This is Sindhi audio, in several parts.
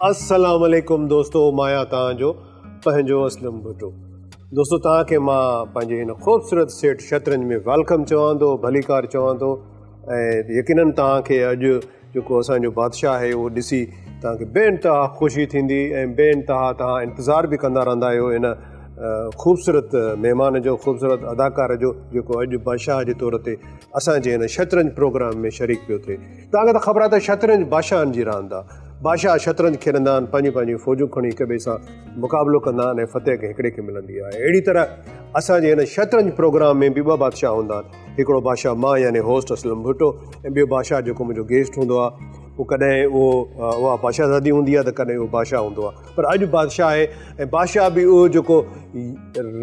السلام عليڪم دوستو مان آهيان توهان جو پنهنجو اسلم ڀٽو دوستو توهان کي مان پنهنجي هن خوبصورت سيٽ شطرنج ۾ welcome چوان ٿو ڀليڪار چوان ٿو ۽ يقينن توهان کي اڄ جيڪو اسان جو بادشاهه آهي اهو ڏسي توهان کي بي انتها خوشي ٿيندي ۽ بي انتها توهان انتظار به ڪندا رهندا آهيو هن خوبصورت مهمان جو خوبصورت اداڪار جو جيڪو اڄ بادشاهه جي طور تي اسان جي هن شطرنج پروگرام ۾ شريڪ پيو ٿئي توهان کي ته خبر آهي ته شطرنج بادشاهن جي راند آهي. بادشاهه شطرنج کيڏندا آهن، پنهنجون پنهنجون فوجون کڻي هڪ ٻئي سان مقابلو ڪندا آهن ۽ فتح ڪنهن هڪڙي کي ملندي آهي. اهڙي طرح اسان جي هن شطرنج پروگرام ۾ به ٻه بادشاهه هوندا آهن. هڪڙو بادشاهه مان يعني هوسٽ اسلم ڀٽو ۽ ٻيو بادشاهه جيڪو منهنجو گيسٽ هوندو آهي. پوء ڪڏهن اهو اها بادشاهزادي هوندي آهي ته ڪڏهن اهو بادشاهه هوندو آهي. پر اڄ بادشاهه آهي ۽ بادشاهه به اهو جيڪو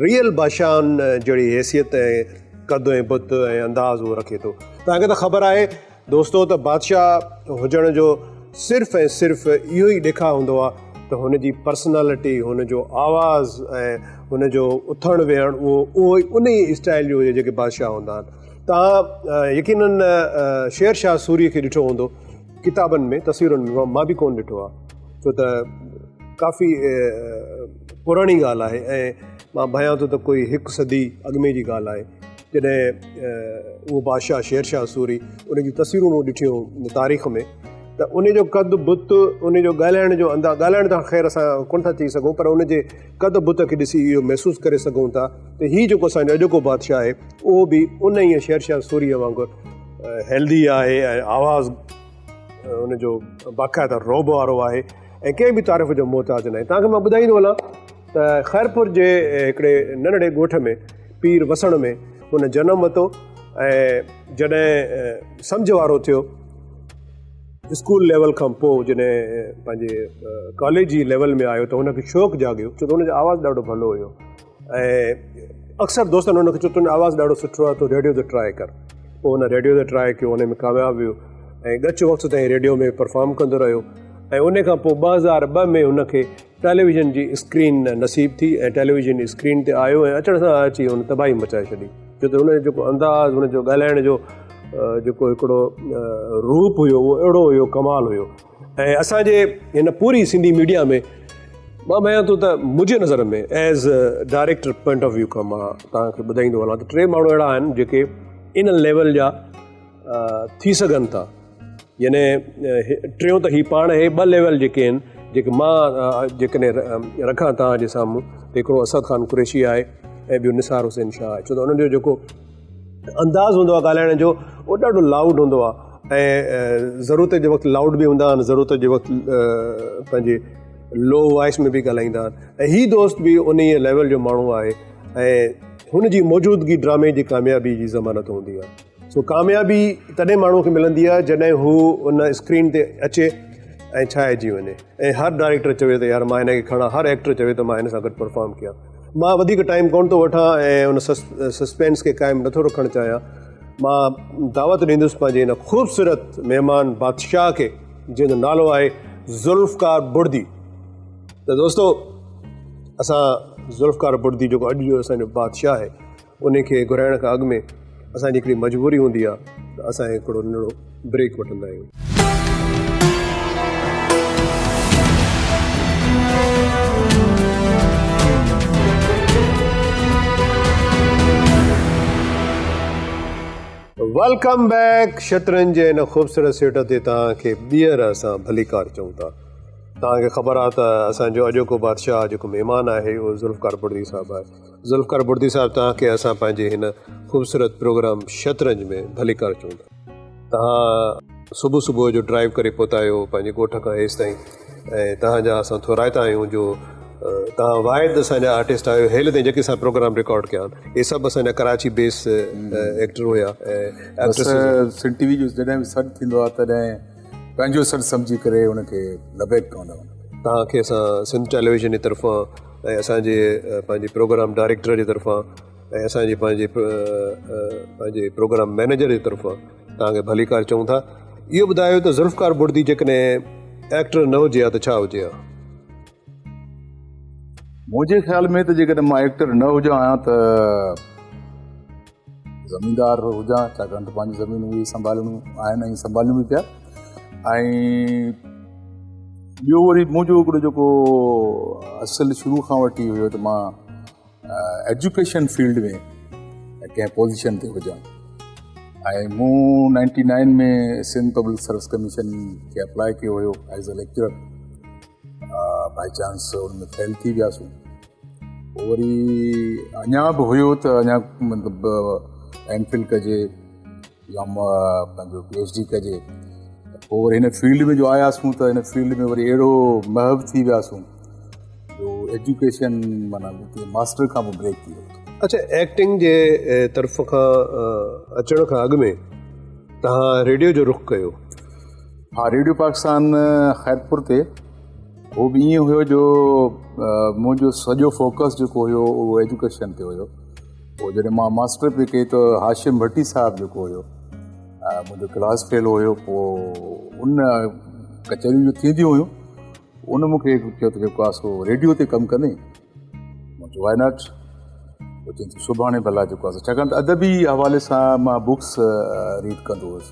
ريئل بادشاهن جهڙي حيثيت ۽ قد ۽ بت ۽ انداز اهو رکي ٿو. توهان کي ته خبر آهي دوستو ته بادشاهه هجڻ جو صرف ۽ صرف اهو ئي ڏيکاء هوندو آهي ته هن جي پرسنالٽي هن جو آواز ۽ هن جو اٿڻ ويهڻ اهو اهو ئي ان ئي اسٽائل جو هجي جيڪي بادشاهه هوندا آهن توهان يقينن شير شاهه سوري کي ڏٺو هوندو ڪتابن ۾ تصويرن ۾ مان به ڪونه ڏٺو آهي ڇو ته ڪافي پراڻي ڳالهه آهي ۽ مان ڀانيان ٿو ته ڪوئي هڪ صدي اڳ ۾ جي ڳالهه آهي جڏهن اهو بادشاهه شير شاهه سوري ان جون تصويرون مون ڏٺيون تاريخ ۾ ته ان جو قد بت ان جو ڳالهائڻ جو انداز ڳالهائڻ ته خير اسان ڪونه ٿا چئي سگهون پر ان جي قد بت کي ڏسي اهو محسوس ڪري سگهون ٿا ته هي جيڪو اسان جو اڄوڪو بادشاهه آهي اهو به ان ئي شير شاهه سوري وانگر هيلدي آهي ۽ آواز ان جو باقاعده روب وارو آهي ۽ ڪنهن به تعارف جو محتاج ناهي توهان کي مان ٻڌائيندو هلان ته خيرپور جي هڪڙي ننڍڙي ڳوٺ ۾ پير وسڻ ۾ هن جنم ورتو ۽ جڏهن سمجهه وارو ٿيو اسڪول ليول کان پوء جڏهن پنهنجي ڪاليج جي ليول ۾ آيو ته هن کي شوق جاڳيو ڇو ته هن جو آواز ڏاڍو ڀلو هيو ۽ اڪثر دوستن هن کي چيو تنهنجو آواز ڏاڍو سٺو آهي تون ريڊيو تي ٽرائي ڪر پوء هن ريڊيو تي ٽرائي ڪيو ان ۾ ڪامياب ويو ۽ ڳچ وقت تائين ريڊيو ۾ پرفارم ڪندو رهيو ۽ ان کان پوء 2002 ۾ هن کي ٽيليويزن جي اسڪرين نصيب ٿي ۽ ٽيليويزن اسڪرين تي آيو ۽ اچڻ سان اچي هن تباهي مچائي ڇڏي ڇو ته هن جو جيڪو انداز هن جو ڳالهائڻ جو جيڪو هڪڙو روپ هيو اهو اهڙو هيو ڪمال هيو ۽ اسانجي هن پوري سنڌي ميڊيا ۾ مان ڀانيان ٿو ته منهنجي نظر ۾ as director point of view کان مان توهان کي ٻڌائيندو هلان ته ٽي ماڻهو اهڙا آهن جيڪي ان ليول جا ٿي سگهن ٿا يعني ٽيون ته هي پاڻ هي ٻه ليول جيڪي آهن جيڪي مان جيڪڏهن رکان توهان جي سامهون ته هڪڙو اسد خان قريشي آهي ۽ ٻيو نثار حسين شاهه آهي ڇو ته انهن جو جيڪو انداز هوندو آهي ڳالهائڻ جو اهو ڏاڍو لائوڊ هوندو آهي ۽ ضرورت جي وقت لائوڊ به هوندا آهن ضرورت جي وقت پنهنجي لو وائس ۾ به ڳالهائيندا آهن ۽ هي دوست به ان ئي ليول جو ماڻهو آهي ۽ هن جي موجودگي ڊرامي جي ڪاميابي جي ضمانت هوندي آهي سو ڪاميابي تڏهن ماڻهو کي ملندي آهي جڏهن هو ان اسڪرين تي اچي ۽ ڇائجي وڃي ۽ هر ڊائريڪٽر چوي ته يار مان هن کي کڻان هر ايڪٽر چوي ته مان هن سان گڏ پرفارم ڪيان مان وڌيڪ ٽائيم ڪونه ٿو وٺان ۽ ان سسپينس کي قائم نٿو رکڻ چاهيان مان دعوت ڏيندس پنهنجي هن خوبصورت مهمان بادشاهه کي جنهن جو نالو آهي ذوالفقار بڙدي ته دوستو اسان ذوالفقار بڙدي جيڪو اڄ جو اسانجو بادشاهه آهي انهي کي گهرائڻ کان اڳ ۾ اسان جي هڪڙي مجبوري هوندي آهي ته اسان هڪڙو ننڍڙو بريڪ وٺندا آهيون. Welcome back شطرنج جي هن خوبصورت سيٽ تي توهان کي ٻيهر اسان ڀليڪار چئون ٿا. توهان کي خبر آهي ته اسان جو اڄوڪو بادشاهه جيڪو مهمان آهي اهو ذوالفقار بڙدي صاحب آهي. ذوالفقار بڙدي صاحب توهان کي اسان پنهنجي هن خوبصورت پروگرام شطرنج ۾ ڀليڪار چئون ٿا. توهان صبح صبح جو ڊرائيو ڪري پهتا آهيو پنهنجي ڳوٺ کان هيستائين ۽ توهان جا اسان ٿورائتا آهيون جو توهان واحد اسان جا آرٽسٽ آهيو هيل تائين جيڪي اسان پروگرام رڪارڊ ڪيا آهن اهي سڀ اسان جا ڪراچي بيس ايڪٽر هيا ۽ ايڪٽرس هيا. سنڌ ٽي وي جو جڏهن به سڏ ٿيندو آهي تڏهن پنهنجو سڏ سمجهي ڪري ان کي لبيڪ ڪندا آهيون. توهان کي اسان سنڌ ٽيليويزن جي طرفان ۽ اسان جي پنهنجي پروگرام ڊائريڪٽر جي طرفان ۽ اسان جي پنهنجي پنهنجي پروگرام مئنيجر جي طرفان توهان کي ڀليڪار چئون ٿا. اهو ٻڌايو ته ذوالفقار بڙدي جيڪڏهن ايڪٽر نه هجي ها ته ڇا هجي ها؟ منهنجي خيال ۾ ته جيڪڏهن مان ايڪٽر نه هجان ها ته زميندار هجان ڇاڪاڻ ته پنهنجي زمينون به سنڀالڻيون آهن ۽ سنڀاليون به پيا ۽ ٻيو وري منهنجو هڪڙو جيڪو اصل شروع کان وٺي هيو ته مان ايجوڪيشن فيلڊ ۾ ڪنهن پوزيشن تي هجان ۽ مون ninety nine ۾ Sindh public service commission کي اپلائي ڪيو هيو as a lecturer by chance in ۾ fail ٿي وياسون پوء وري اڃا به هيو ته اڃا مطلب ايم فل ڪجي يا پنهنجو پي ايڇ ڊي ڪجي پوء وري هن فيلڊ ۾ جو آياسون ته هن فيلڊ ۾ وري اهڙو محو ٿي وياسون جو ايجوڪيشن معنيٰ اتي ماسٽر کان به بريڪ ٿي ويو. اڇا ايڪٽنگ جي طرف کان اچڻ کان اڳ ۾ توهان ريڊيو جو رخ ڪيو. ها ريڊيو پاڪستان خيرپور تي هو به ائين هيو جو منهنجو سڄو فوڪس جيڪو هيو اهو ايجوڪيشن تي هيو. پوء جڏهن مان ماسٽر پئي ڪئي ته هاشم ڀٽي صاحب جيڪو هيو منهنجو ڪلاس فيلو هيو پوء ان ڪچهريون جو ٿينديون هيون ان مون کي چيو ته جيڪو آهي سو ريڊيو تي ڪم ڪندين؟ مون چيو وائي not. پوء چيائين ته سڀاڻي ڀلا جيڪو آهي ڇاڪاڻ ته ادبي حوالي سان مان بڪس ريڊ ڪندو هوس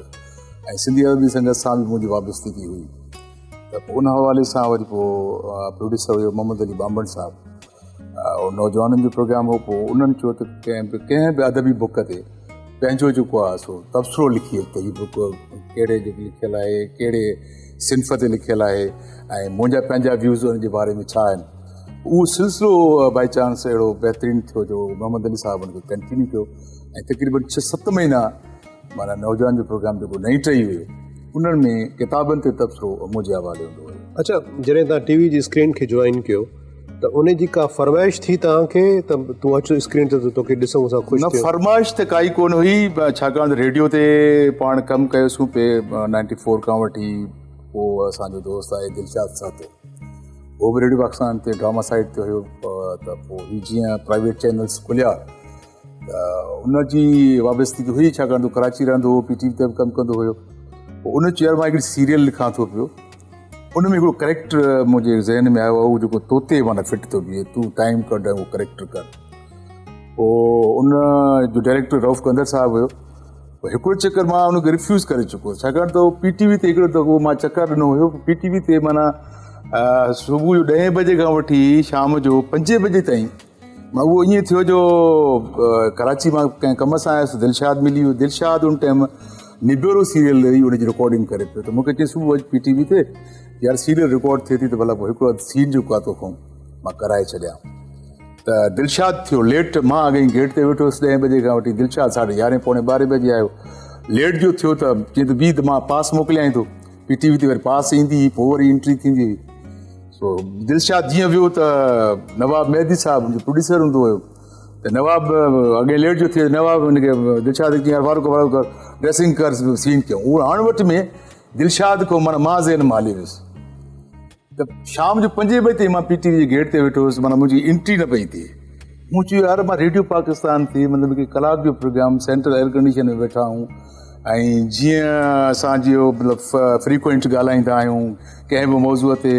۽ سنڌي ادبي سنگت سان به منهنجي وابستگي هئي ته پوء ان حوالي سان وري پوء پروڊيوسر هيو محمد علي ٻانڀڻ صاحب اهو نوجوانن جو پروگرام هو پوء انهن چيو ته ڪنهن به ڪنهن به ادبي بڪ تي پنهنجو جيڪو آهي سو تبصرو لکي اچ ته هي بڪ ڪهڙي جي لکيل آهي ڪهڙي صنف تي لکيل آهي ۽ منهنجا پنهنجا ويوز ان جي باري ۾ ڇا آهن اهو سلسلو بائي چانس اهڙو بهترين ٿيو جو محمد علي صاحب ان کي ڪنٽينيو ڪيو ۽ تقريبن ڇهه ست مهينا معنيٰ نوجوان جو پروگرام جيڪو نئين ٽهي هيو انهن ۾ ڪتابن تي تبصرو منهنجي حوالي هوندو هيو. اڇا جڏهن توهان ٽي وي جي اسڪرين کي جوائن ڪيو ته ان جي ڪا فرمائش ٿي توهان کي ته تون اچ اسڪرين تي ته توکي ڏسون اسان خوش ٿيون؟ نه فرمائش ته ڪائي ڪونه هئي ڇاڪاڻ ته ريڊيو تي پاڻ ڪم ڪيوسون پي نائنٽي فور کان وٺي پوء اسان جو دوست آهي دلشاد سهتو هو به ريڊيو پاڪستان تي ڊراما سائيڊ تي هيو ته پوء هي جيئن پرائيويٽ چينلز کليا ته ان جي وابستگي هئي ڇاڪاڻ ته ڪراچي رهندو هو پي ٽي وي تي به ڪم ڪندو هيو پوء ان چيو يار مان هڪڙي سيريل لکان ٿو پيو ان ۾ هڪڙو ڪريڪٽر منهنجي ذهن ۾ آيو هو جيڪو توتي معنيٰ فٽ ٿو بيهي تون ٽائيم ڪڍ ۽ اهو ڪريڪٽر ڪر پوء ان جو ڊائريڪٽر رئوف ڪنڌر صاحب هيو پوء هڪڙو چڪر مان ان کي ريفيوز ڪري چڪو هوس ڇاڪاڻ ته پي ٽي وي تي هڪڙو دفعو مان چڪر ڏنو هيو پي ٽي وي تي معنيٰ صبح جو ڏهين بجي کان وٺي شام جو پنجين بجي تائين مان اهو ائين ٿيو جو ڪراچي مان ڪنهن ڪم سان آيس دلشاد ملي ويو دلشاد ان ٽائيم نبيرو سيريل رهي ان جي رڪارڊنگ ڪري پيو ته مونکي چيس صبح اچ پي ٽي وي تي يار سيريل رڪارڊ ٿئي ٿي ته ڀلا پوء هڪڙو اڌ سين جيڪو آهي توکان مان ڪرائي ڇڏيان ته دلشاد ٿيو ليٽ مان اڳ ئي گيٽ تي ويٺو هوس ڏهين بجي کان وٺي دلشاد ساڍي يارهين پوڻي ٻارهين بجي آيو ليٽ جو ٿيو ته چيائين ته بيهه ته مان پاس موڪليائين ٿو پي ٽي وي تي وري پاس ايندي هئي پوء وري انٽري ٿيندي هئي سو دلشاد جيئن ويو ته نواب مهدي صاحب جو پروڊيوسر هوندو هيو ته نواب اڳي ليٽ جو ٿئي نواب هن کي دلشاد کي چيائين فاروق فاروق ڪر ڊريسنگ ڪر سين ڪيون اهو هاڻ وٽ ۾ دلشاد کان معنيٰ مان ذهن مان هلي ويس ته شام جو پنجين بجي تائين مان پي ٽي وي جي گيٽ تي ويٺو هوس معنيٰ منهنجي انٽري نه پئي ٿئي مون چيو يار مان ريڊيو پاڪستان تي مطلب هڪ ڪلاڪ جو پروگرام سينٽرل ايئر ڪنڊيشن ۾ ويٺا آهيون ۽ جيئن اسان جيئن مطلب فريڪوئنٽ ڳالهائيندا آهيون ڪنهن به موضوع تي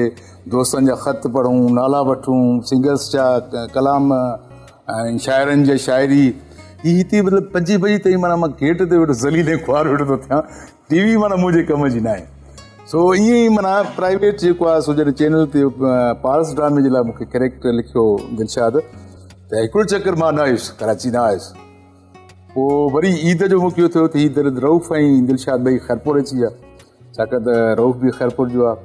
دوستن جا خط پڙهون نالا وٺون سنگرس جا ڪلام ۽ شاعرن جي شاعري هي هتي مطلب پنجين بجي تائين معنيٰ مان گيٽ تي ويٺو ذليل ۽ خوار ويٺو ٿو ٿيان ٽي وي معنيٰ منهنجي ڪم جي ناهي سو ائين ئي معنيٰ پرائيويٽ جيڪو آهي سو جڏهن چينل تي پارس ڊرامي جي لاء مونکي ڪريڪٽر لکيو دلشاد ته هڪڙو چڪر مان نه آيس ڪراچي نه آيس پوء وري عيد جو موقعو ٿيو ته هي در رئوف ۽ دلشاد ٻئي خيرپور اچي ويا ڇاڪاڻ ته رئوف به خيرپور جو آهي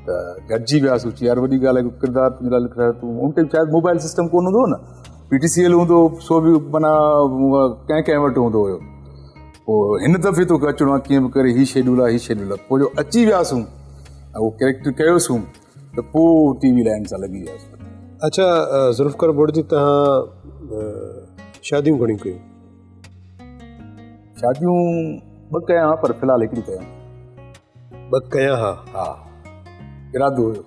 ته گڏجي وياسون چي يار وڏي ڳالهه آهي ڪردار تنهنجي لاء لکرايو تون ان ٽائيم شايد موبائل سسٽم ڪونه هوندو هو نه پي ٽي سي ايل هوندو هو سو به معنيٰ ڪنهن ڪنهن وٽ هوندو هيو پوء هن دفعي توکي اچڻو آهي ڪيئن به ڪري هي شيڊول آهي هي شيڊول آهي پوء جو اچي وياسون ۽ اهو ڪريڪٽر ڪيوسون ته پوء ٽي وي لائن سان لڳي وياسون. اڇا ذوالفقار ڀٽي توهان شاديون گهڻيون ڪيون؟ شاديون ٻه ڪيان ها پر في الحال هڪڙي ڪيان. ٻه ڪيان ها؟ ها ارادو هيو.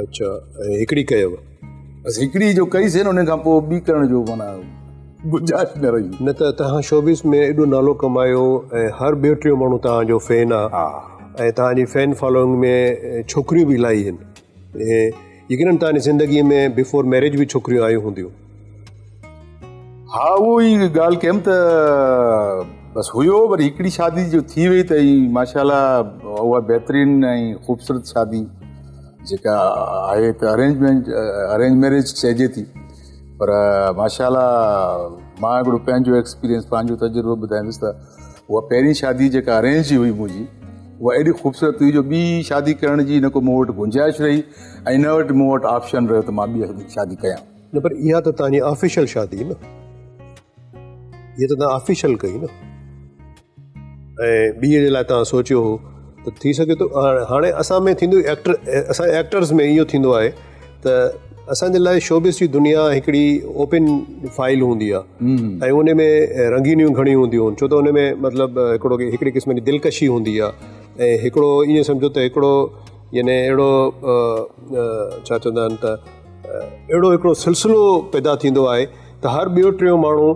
اڇا ۽ هڪڙي ڪيو؟ بس هڪڙي جو ڪئي سين ان کان پوء ٻي ڪرڻ جو معنيٰ گنجائش نه رهي. نه ته توهان شوبز ۾ ايڏو نالو ڪمايو ۽ هر ٻيو ٽيون ماڻهو توهان جو فين آ ۽ توهان جي فين فالوئنگ ۾ ڇوڪريون به الاهي آهن ۽ يقينن توهان جي زندگي ۾ بفور ميريج به ڇوڪريون آيون هونديون. ها اهو ئي ڳالهه ڪيم ته بس هيو وري هڪڙي شادي جو ٿي وئي ته ماشاء الله اها بهترين ۽ خوبصورت شادي. جيڪا آهي ته ارينجمينٽ ارينج ميريج چئجي ٿي پر ماشاء الله مان هڪڙو پنهنجو ايڪسپيرينس پنهنجو تجربو ٻڌائيندس ته اها پهرين شادي جيڪا ارينج هئي منهنجي اها ايڏي خوبصورت هئي جو ٻي شادي ڪرڻ جي نه ڪو مون وٽ گنجائش رهي ۽ نه وٽ مون وٽ آپشن رهيو ته مان ٻي شادي ڪيان. نه پر اها ته توهان جي آفيشل شادي نه، اها ته توهان آفيشل ڪئي نه. ۽ ٻي جي لاء توهان سوچيو هو ته ٿي سگهي ٿو هاڻي اسان ۾ ٿيندو ايڪٽر اسان ايڪٽرز ۾ اهو ٿيندو آهي ته اسان جي لاء شوبز جي دنيا هڪڙي اوپن فائل هوندي آهي ۽ ان ۾ رنگينيون گهڻيون هونديون آهن ڇو ته ان ۾ مطلب هڪڙو هڪڙي قسم جي دلڪشي هوندي آهي ۽ هڪڙو ائين سمجهو ته هڪڙو يعني اهڙو ڇا چوندا آهن ته اهڙو هڪڙو سلسلو پيدا ٿيندو آهي ته هر ٻيو ٽيون ماڻهو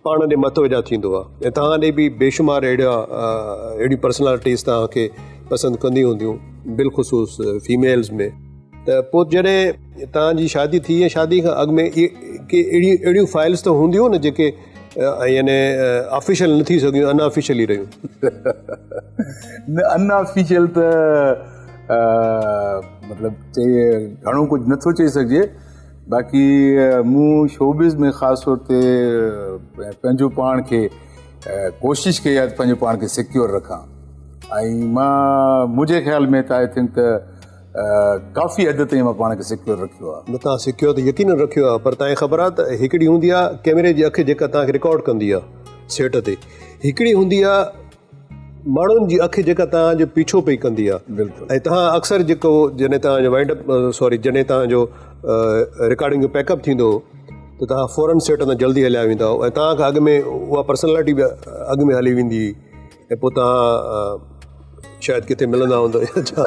پاڻ ڏي متوجه ٿيندو آهي ۽ توهان ڏي به بيشمار اهڙا اهڙيون پرسنالٽيز توهان کي پسند ڪنديون هونديون بالخصوص فيميلز ۾ ته پوء جڏهن توهان جي شادي ٿي ۽ شادي کان اڳ ۾ ڪي اهڙيون اهڙيون فائلز ته هونديون نه جيڪي يعني آفيشل نه ٿي سگهيون ان آفيشل ئي رهيون. نه ان آفيشل ته مطلب چئي گهڻو ڪجهه نٿو چئي سگهجي باقي مون شوبز ۾ خاص طور تي پنهنجو پاڻ کي ڪوشش ڪئي آهي ته پنهنجو پاڻ کي سيڪيور رکان ۽ مان منهنجي خيال ۾ ته I think ته ڪافي حد تائين مان پاڻ کي سيڪيور رکيو آهي. نه توهان سيڪيور ته يقينن رکيو آهي پر توهان کي خبر آهي ته هڪڙي هوندي آهي ڪيمري جي اک جيڪا توهان کي رڪارڊ ڪندي آهي سيٽ تي هڪڙي هوندي آهي ماڻهن جي اک جيڪا توهان جو پيڇو پئي ڪندي آهي بلڪل ۽ توهان اڪثر جيڪو جڏهن توهان جو وائنڊ اپ سوري جڏهن توهان جو رڪارڊنگ جو پيڪ اپ ٿيندو هو ته توهان فورن سيٽ تان جلدي هليا ويندا هئو ۽ توهان کان اڳ ۾ اها پرسنالٽي به اڳ ۾ هلي ويندي هئي ۽ پوء توهان شايد ڪٿي ملندا هوندو يا ڇا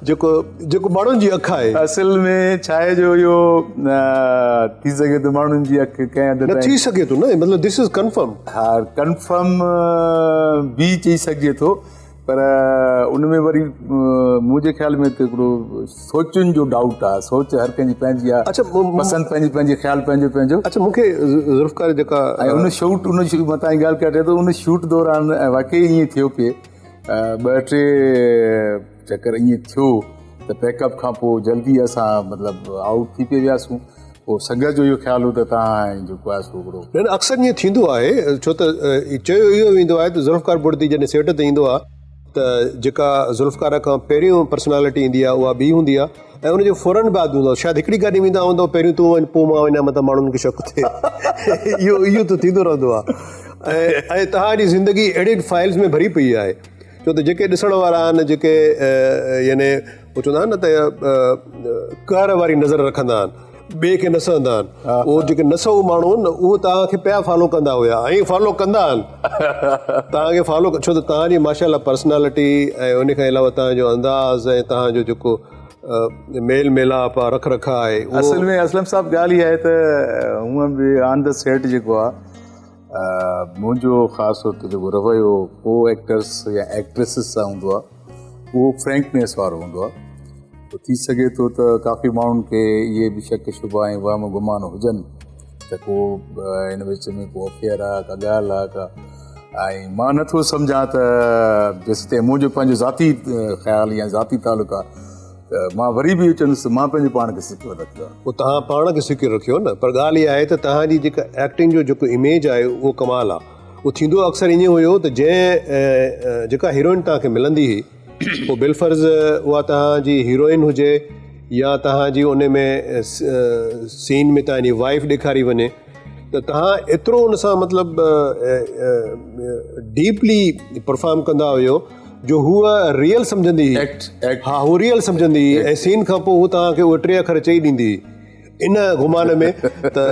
جيڪو جيڪو ماڻهن جي اک آهي. اصل ۾ ڇا آهي جو اهو ٿي سگهي ٿو ماڻهن جي اک ڪنهن حد تائين نه ٿي سگهي ٿو نه مطلب دس از ڪنفرم. ها ڪنفرم به چئي سگهجي ٿو پر ان ۾ وري منهنجي خيال ۾ ته هڪڙو سوچن جو ڊائوٽ آهي سوچ هر ڪنهن جي پنهنجي آهي اڇا پسند پنهنجي پنهنجي خيال پنهنجو پنهنجو. اڇا مون کي ذوالفقار جيڪا ۽ ان شوٽ ان مان تان ڳالهه ڪٽي ٿو ان شوٽ دوران واقعي ائين ٿيو پئي ٻه ٽي چڪر ائين ٿيو ته پيڪ اپ کان پوء جلدي اسان مطلب آئوٽ ٿي پئي وياسون پوء سنگت جو اهو خيال هو ته تان جيڪو آهي سو هڪڙو نه نه اڪثر ائين ٿيندو آهي ڇو ته چيو اهو ويندو آهي ته ذوالفقار بڙدي جڏهن سيٽ تي ايندو آهي ته جيڪا ذوالفقار کان پهريون پرسنالٽي ايندي آهي اها ٻي هوندي آهي ۽ ان جو فورن بعد هوندو آهي شايد هڪڙي گاڏي ويندا هوندو پهريون تون وڃ پوء مان وڃان متان ماڻهن کي شڪ ٿئي اهو اهو ته ٿيندو رهندو آهي ۽ ۽ توهان جي زندگي اهڙي فائلز ۾ ڀري پئي آهي ڇو ته جيڪي ڏسڻ وارا آهن جيڪي يعني هو چوندا آهن نه ته قهر واري نظر رکندا آهن ٻئي کي نه سهندا آهن اهو جيڪي نه سهو ماڻهو آهن نه اهو توهان کي پيا فالو ڪندا هيا ۽ فالو ڪندا آهن توهان کي فالو ڇو ته توهان جي ماشاء الله پرسنالٽي ۽ ان کان علاوه توهان جو انداز ۽ توهان جو جيڪو ميل ميلاپ آهي رک رکا آهي اصل ۾ اسلم صاحب ڳالهه اها آهي ته هونئن به آن the set جيڪو آهي منهنجو خاص طور تي جيڪو رويو ڪو ايڪٽرس يا ايڪٽريسز سان هوندو آهي اهو فرينڪنيس وارو هوندو آهي پوء ٿي سگهي ٿو ته ڪافي ماڻهن کي اهي به شڪ شبها ۽ وهم گمان هجن ته ڪو ان وچ ۾ ڪو افيئر آهي ڪا ڳالهه آهي ڪا ۽ مان نٿو سمجهان ته جيستائين منهنجو پنهنجو ذاتي خيال يا ذاتي تعلق آهي ته مان وري به اهو چوندس ته مان پنهنجو پاڻ کي سيڪيور رکيو آهي. پوء توهان پاڻ کي سيڪيور رکيو نه پر ڳالهه اها آهي ته توهان جي جيڪا ايڪٽنگ جو جيڪو اميج آهي اهو ڪمال آهي اهو ٿيندو اڪثر ائين هيو ته جنهن جيڪا هيروئن توهان کي ملندي هئي پوء بالفرض اها توهان جي هيروئن هجي يا توهان جي ان ۾ سين ۾ توهان جي وائيف ڏيکاري وڃي ته توهان ايترو ان سان مطلب ڊيپلي پرفارم ڪندا هيو جو هوء ريئل سمجهندي هئي ها هو ريئل سمجهندي هئي ۽ سين کان پوء هو توهان کي اهي ٽي اکر چئي ڏيندي هئي ان گمان ۾ ته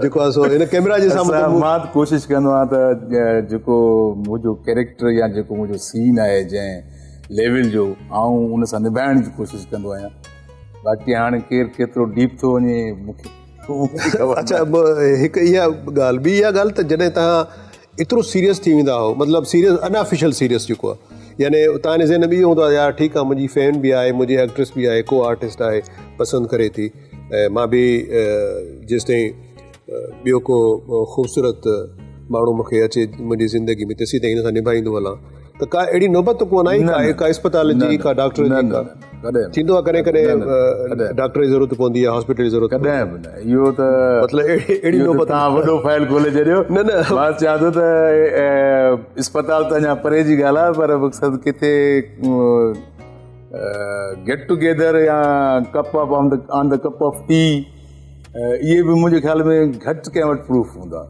جيڪو آهي سو هن ڪيمرا جي سامهون مان ته ڪوشش ڪندو آهيان ته جيڪو منهنجو ڪيريڪٽر يا جيڪو منهنجو سين آهي جنهن ليول جو آئون ان سان نڀائڻ جي ڪوشش ڪندو آهيان باقي هاڻي ڪير ڪيترو ڊيپ ٿو وڃي مونکي اڇا هڪ اها ڳالهه ٻي اها ڳالهه ته جڏهن توهان ايترو سيريس ٿي ويندا هئو مطلب سيريس ان آفيشل سيريس جيڪو آهي يعني توهان جي ذهن ۾ اهو هوندو آهي يار ٺيڪ آهي منهنجي فين به آهي منهنجي ايڪٽريس به آهي ڪو آرٽسٽ آهي پسند ڪري ٿي ۽ مان به جيستائين ٻيو ڪو خوبصورت ماڻهو مونکي اچي منهنجي زندگي ۾ تيسين تائين هن سان نڀائيندو هلان ته ڪا اهڙي نوبت ڪونه آئي ڪا اسپتال جي ڪا ڊاڪٽر جي ڪا. ڪڏهن ٿيندو آهي ڪڏهن ڪڏهن ڊاڪٽر جي ضرورت پوندي آهي هاسپيٽل جي ضرورت ڪڏهن به نه اهو ته مطلب اهڙي نوبت توهان وڏو فائل کولي ڇڏيو نه نه مان چوان ٿو ته اسپتال ته اڃا پري جي ڳالهه آهي پر مقصد ڪٿي گيٽ ٽوگيدر يا cup of on the cup of tea اهي به منهنجي خيال ۾ گهٽ ڪنهن وٽ پروف هوندا.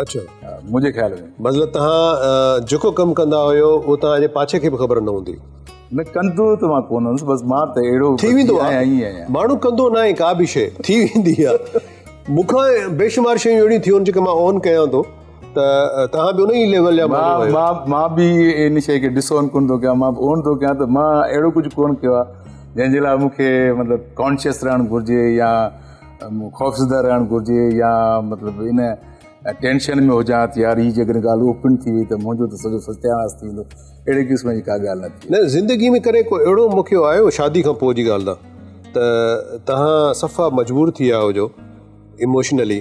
اڇا منهنجي خيال ۾. مطلب توهان جيڪو ڪم ڪندا هيو اهو توهان جي پاڇي کي به خبر نه هوندي. نه ڪندو ته مان ڪونه هوندس بس مان ته اهڙو ٿي ويندو آهي ماڻهو ڪندو نه آهي ڪا به شيء ٿي ويندي آهي مون کان بيشمار شيون اهڙيون ٿيون جيڪي مان اون ڪيان ٿو ته توهان به ان ئي ليول جا ماڻهو آهيو. مان مان به ان شيء کي ڊس اون ڪونه ٿو ڪيان مان به اون ٿو ڪيان ته مان اهڙو ڪجهه ڪونه ڪيو آهي جنهن جي لاء مون کي مطلب ڪانشيس رهڻ گهرجي يا خوفزده رهڻ گهرجي يا مطلب ان ٽينشن ۾ هجان ته يار هي جيڪڏهن ڳالهه اوپن ٿي وئي ته منهنجو ته سڄو ستياناس ٿي ويندو اهڙي قسم جي ڪا ڳالهه نه ٿي. نه زندگي ۾ ڪڏهن ڪو اهڙو موقعو آيو شادي کان پوء جي ڳالهه ده ته توهان صفا مجبور ٿي ويا هجو اموشنلي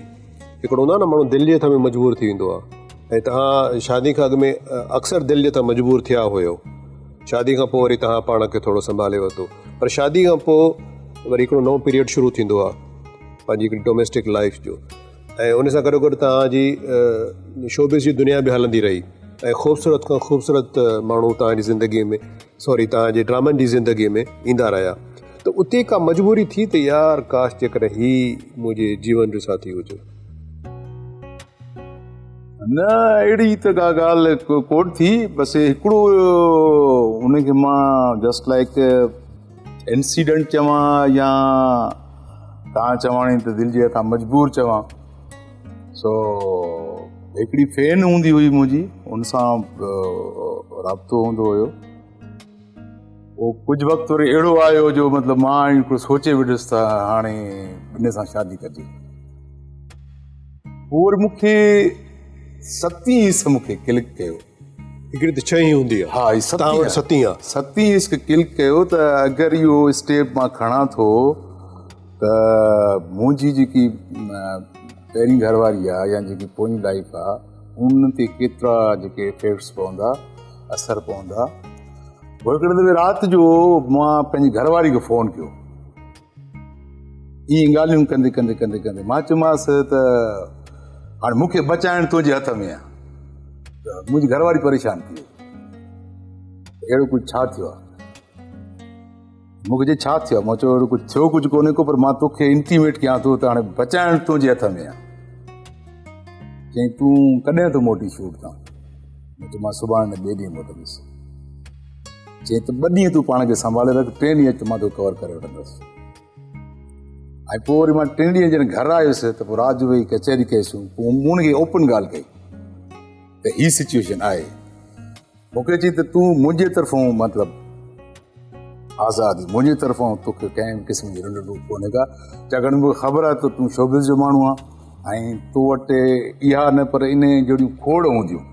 هڪڙو هوندو آهي نه ماڻهو دل جي هٿ ۾ مجبور ٿي ويندو آهي ۽ توهان شادي کان اڳ ۾ اڪثر دل جي هٿان مجبور ٿيا هيو شادي کان پوء وري توهان پاڻ کي ٿورو سنڀالي ورتو پر شادي کان پوء وري هڪڙو نئون پيريڊ شروع ٿيندو آهي پنهنجي هڪڙي ڊوميسٽڪ لائف جو ۽ ان سان گڏو گڏ توهان جي شوبز جي دنيا به هلندي رهي ۽ خوبصورت کان خوبصورت ماڻهو توهان جي زندگي ۾ سوري توهان جي ڊرامن جي زندگي ۾ ايندا رهيا ته اتي ڪا مجبوري ٿي ته يار ڪاش جيڪڏهن هي منهنجي جيون جو ساٿي هجي. نه اهڙي ته ڪا ڳالهه ڪونه ٿي بس هڪڙو ان کي مان جسٽ لائڪ انسيڊنٽ چوان يا توهان چواڻي ته دل جي هٿان مجبور چوان سو هڪڙي فين هوندي هئي منهنجي ان سان رابطو هوندو هيو پوء ڪجهه وقت وري اهڙو آيو جو مطلب مان هڪڙو سوچي ويٺس ته هاڻي ان سان شادي ڪجي. پوء وري مون کي ستين حص مون کي ڪلڪ ڪيو. هڪڙي ته ڇهين هوندي آهي. ها هي ستين آهي. ستين آهي. ستين حص کي ڪلڪ ڪيو ته اگر اهو اسٽيپ مان کڻان ٿو ته منهنجي جيڪي پهرين گهر واري آهي يا جيڪي پوئين لائيف آهي ان تي ڪيترا جيڪي افيڪٽس پوندا اثر پوندا. پوء هڪڙي دفعي رات جو مان پنهنجي گهر واري کي فون ڪيو. ائين ڳالهيون ڪندي ڪندي ڪندي ڪندي مان چيومانس ته هاڻي مون کي بچائڻ تنهنجي هٿ ۾ آهي. ته منهنجي گهر واري پريشان ٿي وئي. اهڙو ڪجهه ڇا ٿيو آهي؟ مون کي چئي ڇا ٿيو آهي؟ مان چيو اهڙو ڪجهه ٿيو ڪجهه ڪونهي ڪو پر مان توکي انٽيميٽ ڪيان ٿو ته هاڻي بچائڻ تنهنجي هٿ ۾ آهي. چيائين تون ڪڏهن ٿو موٽين شوٽ تان؟ مون چيو مان سڀاڻي نه ٻئي ڏينهن موٽندس. چيائين ته ٻه ڏينهن تون پاڻ کي سنڀالي رک، ٽئين ڏينهن اچ ته مان توکي ڪور ڪري وٺندس. ۽ پوء وري مان ٽئين ڏينهن جڏهن گهر آيس ته پوء رات جو ويهي ڪچهري ڪئيسون. پوء مون هن کي اوپن ڳالهه ڪئي ته هي سچويشن آهي. مون کي چيائين ته تون منهنجي طرفون مطلب آزاد آهين، منهنجي طرفون توکي ڪنهن به قسم جي رنڊ ڊوک ڪونهي ڪا، ڇاڪاڻ مون کي خبر آهي ته تون شوبز جو ماڻهو آهين ۽ تو وٽ اها نه پر ان جهڙيون کوڙ هونديون،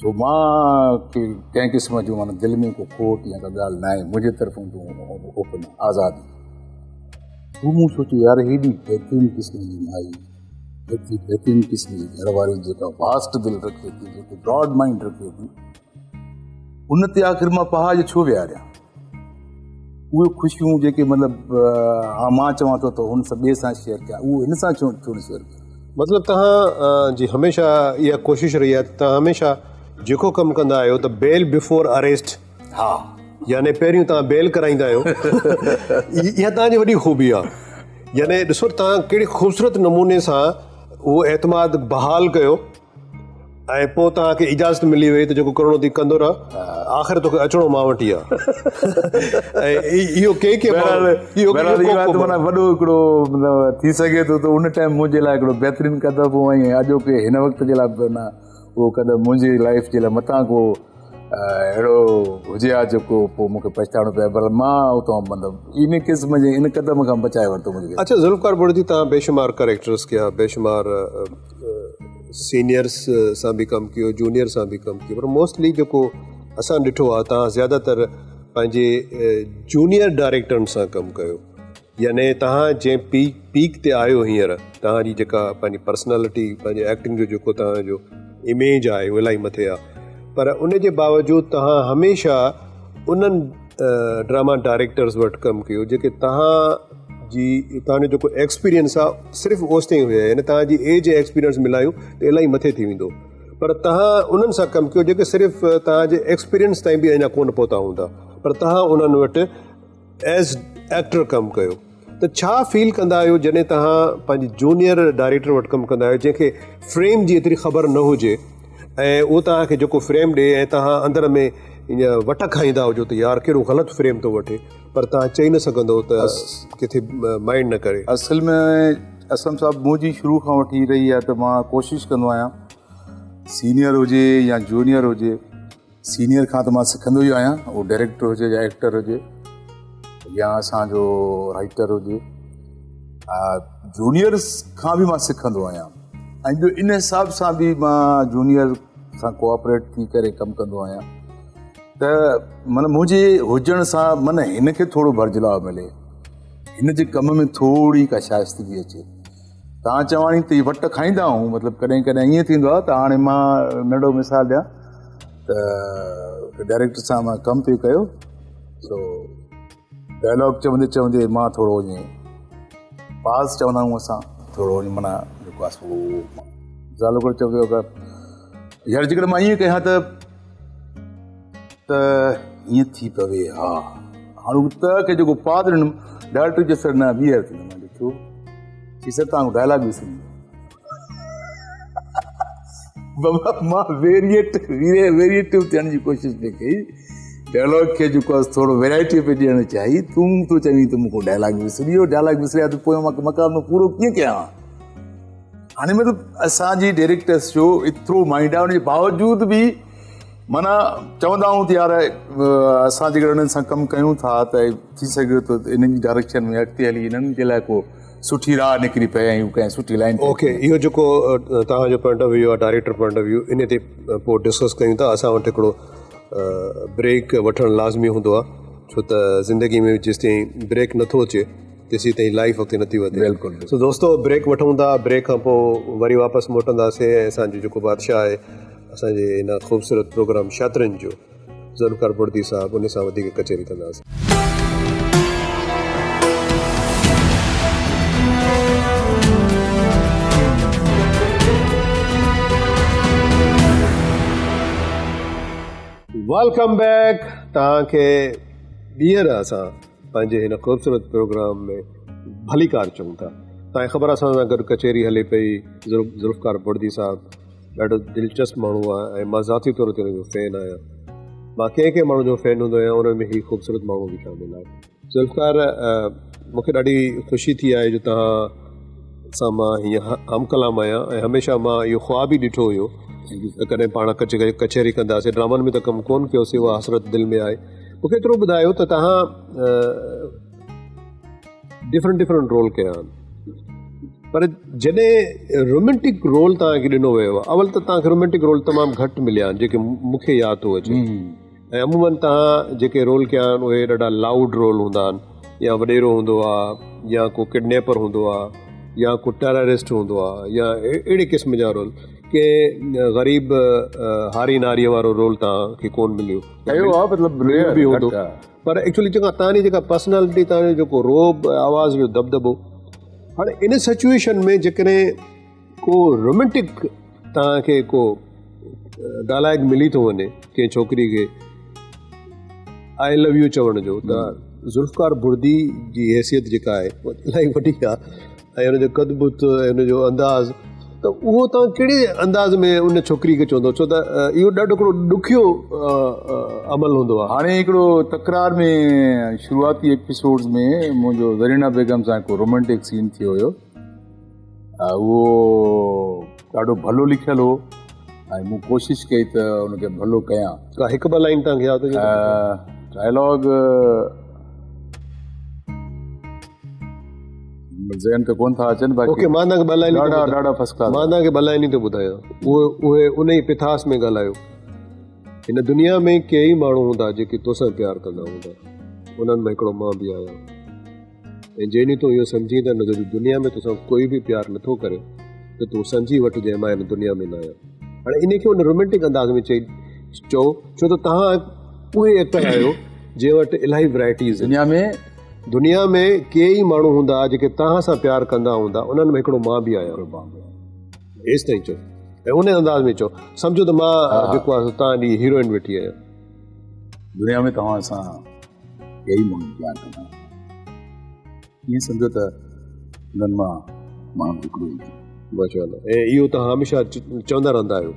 سو مان کي ڪنهن قسم جو معنيٰ دل ۾ ڪو کوٽ يا ڪا ڳالهه ناهي، منهنجي طرفون تون اوپن آزاد آهين. پوء مون سوچيو يار هيڏي بهترين قسم جي مائي، ايتري بهترين قسم جي گهر واري جيڪا واسٽ دل رکي ٿي، جيڪو براڊ مائنڊ رکي ٿي، ان تي آخر مان پهاڄ ڇو ويهاريان؟ اهي خوشيون جيڪي مطلب ها مان چوان ٿو ته هن سان ٻئي سان شيئر ڪيان، اهو هن سان ڇو نه شيئر ڪيان؟ مطلب توهان جي هميشه اها ڪوشش رهي آهي ته توهان هميشه جيڪو ڪم ڪندا آهيو ته بيل بفور اريسٽ، ها يعني پهريون توهان بيل ڪرائيندا آهيو، اها توهان جي وڏي خوبي آهي. يعني ڏسو توهان ڪهڙي خوبصورت نموني سان اهو اعتماد بحال ڪيو ۽ پوء توهان کي اجازت ملي وئي ته جيڪو ڪرڻو اٿئي ڪندو رهه، آخر توکي اچڻو مان وٽ ئي آهي. ۽ اهو ڪي ڪي اهو معنيٰ وڏو هڪڙو مطلب ٿي سگهي ٿو ته ان ٽائيم منهنجي لاء هڪڙو بهترين قدم هو ۽ اڄوڪي هن وقت جي لاء به نه اهو قدم منهنجي لائيف جي لاء متان ڪو اهڙو هجي ها جيڪو پوء مون کي پڇتائڻو پئي پر مان اتان مطلب ان قسم جي ان قدم کان بچائي ورتو مون کي. اڇا ذوالفقار بڙدي توهان بيشمار ڪريڪٽرس ڪيا بيشمار سينيئرس سان به ڪم ڪيو جونيئر سان به ڪم ڪيو پر موسٽلي جيڪو اسان ڏٺو آهي توهان زياده تر پنهنجي جونيئر ڊائريڪٽرن سان ڪم ڪيو يعني توهان جنهن پيڪ تي آهيو هينئر توهان جي جيڪا پنهنجي پرسنالٽي پنهنجي ايڪٽنگ جو جيڪو توهان جو اميج آهي اهو الاهي مٿي آهي پر ان جي باوجود توهان هميشه انهن ڊراما ڊائريڪٽرز وٽ ڪم ڪيو جيڪي توهان جي توهان جو جيڪو ايڪسپيرينس آهي صرف اوستائين هيا يعني توهان جي ايج ۽ ايڪسپيرينس ملايون ته الاهي مٿي ٿي ويندو پر توهان انهن سان ڪم ڪيو جيڪي صرف توهان جي ايڪسپيرينس تائين به اڃا ڪونه پهتا هوندا پر توهان انهن وٽ ايز ايڪٽر ڪم ڪيو ته ڇا فيل ڪندا آهيو جڏهن توهان پنهنجي جونيئر ڊائريڪٽر وٽ ڪم ڪندا آهيو جنهن کي فريم جي ايتري خبر نه هجي ۽ اهو توهان کي جيڪو فريم ڏي ۽ توهان اندر ۾ ائين وٽ کائيندا هجو ته يار ڪهڙو غلط فريم ٿو وٺي پر توهان چئي نه سگهندو ته ڪٿي مائنڊ نه ڪري. اصل ۾ اسلم صاحب منهنجي شروع کان وٺي رهي آهي ته مان ڪوشش ڪندو آهيان سينيئر هجي يا جونيئر هجي سينيئر کان ته مان سکندو ئي آهيان اهو ڊائريڪٽر هجي يا ايڪٽر هجي يا اسانجو رائٽر هجي جونيئرس کان به مان سکندو آهيان ۽ ٻيو ان حساب سان به مان جونيئر سان ڪوآپريٽ ٿي ڪري ڪم ڪندو آهيان ته من منهنجي هجڻ سان من هن کي ٿورو ڀرجلاء ملي هن جي ڪم ۾ ٿوري ڪا شائستگي اچي تان چواڻي ته وٽ کائيندا آهيون مطلب ڪڏهن ڪڏهن ائين ٿيندو آهي ته هاڻي مان ننڍو مثال ڏيان ته ڊائريڪٽر سان مان ڪم پئي ڪيو سو ڊائلاگ چوندي چوندي مان ٿورو ائين پاز چوندا آهيون اسان ٿورو ائين معنيٰ جيڪو آهي سو مثال طور چوندو اگر يار جيڪڏهن مان ائين ڪيان ته ته ائين ٿي پوي ها هاڻي ته کي جيڪو پاز ڏنم ڊائريڪٽر چيو سر نه ٻيهر ٿيندو مان چيو ڇو چي سر تان ڊائلاگ وسري ويو بابا مان ويريئيٽ ويريئيٽو ٿيڻ جي ڪوشش پئي ڪئي ڊائلاگ کي جيڪو آهي ٿورو ويرائٽي پئي ڏيڻ چاهي تون ٿو چوين ته مون کان ڊائلاگ وسري ويو ڊائلاگ وسري ويو ته پوء مان مڪالمو پورو ڪيئن ڪيان هاڻي مطلب اسان جي ڊائريڪٽرس جو ايترو مائنڊ آهي ان جي باوجود به معنيٰ چوندا آهيون ته يار اسان جيڪڏهن انهن سان ڪم ڪيون ٿا ته ٿي سگهي ٿو ته انهن جي ڊائريڪشن ۾ اڳتي هلي انهن جي لاء ڪو سٺي راهه نڪري پئي ۽ هو ڪنهن سٺي لائن اوڪي اهو جيڪو توهان جو پوائنٽ آف ويو آهي ڊائريڪٽر پوائنٽ آف ويو ان تي پوء ڊسڪس ڪيون ٿا اسان وٽ هڪڙو بريڪ وٺڻ لازمي هوندو آهي ڇو ته زندگي ۾ جيستائين بريڪ نٿو اچي تيسين تائين لائف اڳتي نٿي وڌي بلڪل سو دوستو بريڪ وٺون ٿا بريڪ کان پوء وري واپس موٽنداسين ۽ اسان جو جيڪو بادشاهه آهي اسان جي هن خوبصورت پروگرام شاطرن جو ذوالفقار بڙدي صاحب ان سان وڌيڪ ڪچهري ڪنداسين. Welcome back توهان کي ٻيهر اسان پنهنجي هن خوبصورت پروگرام ۾ ڀليڪار چئون ٿا. توهان کي خبر اسان سان گڏ ڪچهري هلي پئي ذوالفقار بڙدي صاحب ڏاڍو دلچسپ ماڻهو آهي ۽ مان ذاتي طور تي هن جو فين آهيان. مان ڪنهن ڪنهن ماڻهو جو فين هوندو آهيان انهن ۾ هي خوبصورت ماڻهو به شامل آهي. ذوالفقار مون کي ڏاڍي خوشي ٿي آهي جو توهان سان مان هيئن هم ڪلام آهيان ۽ هميشه مان اهو خواب ئي ڏٺو هيو ته ڪڏهن پاڻ ڪچهري ڪنداسين ڊرامن ۾ ته ڪم ڪونه ڪيوسين اها حسرت دل ۾ آهي مون کي ايترو ٻڌايو ته توهان ڊفرنٽ ڊفرنٽ رول ڪيا آهن پر جڏهن رومينٽڪ رول توهان کي ڏنو ويو آهي اول ته توهان کي رومينٽڪ رول تمام گهٽ مليا آهن جيڪي مون کي ياد ٿو اچي ۽ عمومن توهان جيڪي رول ڪيا آهن اهي ڏاڍا لائوڊ رول هوندا آهن يا وڏيرو هوندو آهي يا ڪو ڪڊنيپر هوندو آهي يا ڪو ٽيررسٽ هوندو آهي يا اهڙي قسم جا رول ڪنهن غريب هاري ناري وارو رول توهان کي ڪون مليو ڪيو آهي مطلب به هوندو پر ايڪچولي جيڪا تان جي جيڪا پرسنالٽي تان جو جيڪو روب آواز جو دبدبو هاڻي ان سچويشن ۾ جيڪڏهن ڪو رومينٽڪ تان کي ڪو ڊائلاگ ملي ٿو وڃي ڪنهن ڇوڪري کي آئي لو يو چوڻ جو ته ذوالفقار بردي جي حيثيت جيڪا آهي الاهي وڏي آهي ۽ ان جو قد بت ۽ ان جو انداز ته اهو توهان ڪهڙي انداز ۾ ان ڇوڪري کي چوندو ڇو ته اهو ڏاڍو هڪڙو ڏکيو عمل هوندو آهي. هاڻي هڪڙو تڪرار ۾ شروعاتي ايپيسوڊز ۾ منهنجو زرينا بيگم سان هڪ رومانٽڪ سين ٿيو هيو اهو ڏاڍو ڀلو لکيل هو ۽ مون ڪوشش ڪئي ته ان کي ڀلو ڪيان. ڪا هڪ ٻه لائن توهان کي ياد هجي ته. ڊائلاگ ذهن ته ڪون ٿا اچن باقي اوڪي مان توهان کي ٻه لائنون ڏاڍا ڏاڍا فرسٽ ڪلاس مان توهان کي ٻه لائنون ٿو ٻڌايان اهي اهي ان ئي پٿاس ۾ ڳالهايو هن دنيا ۾ ڪيئي ماڻهو هوندا جيڪي توسان پيار ڪندا هوندا انهن مان هڪڙو مان به آهيان ۽ جنهن ڏينهن تون اهو سمجهين ته هن دنيا ۾ توسان ڪوئي به پيار نٿو ڪري ته تون سمجهي وٺجانء مان هن دنيا ۾ نه آهيان هاڻي ان کي ان رومانٽڪ انداز ۾ چئي چئو ڇو ته توهان اهي ايڪٽر آهيو جنهن وٽ الاهي ورائٽيز دنيا ۾. دنيا ۾ ڪي ئي ماڻهو هوندا جيڪي توهان سان پيار ڪندا هوندا، انهن ۾ هڪڙو مان به آهيان. ايستائين چئو ۽ ان انداز ۾ چئو، سمجهو ته مان جيڪو آهي سو توهان جي هيروئن ويٺي آهيان. دنيا ۾ توهان سان ڪيئي ماڻهو پيار ڪندا هوندا، ائين سمجهو ته انهن مان مان هڪڙو ئي آهيان. ماشاء الله. ۽ اهو توهان هميشه چوندا رهندا آهيو.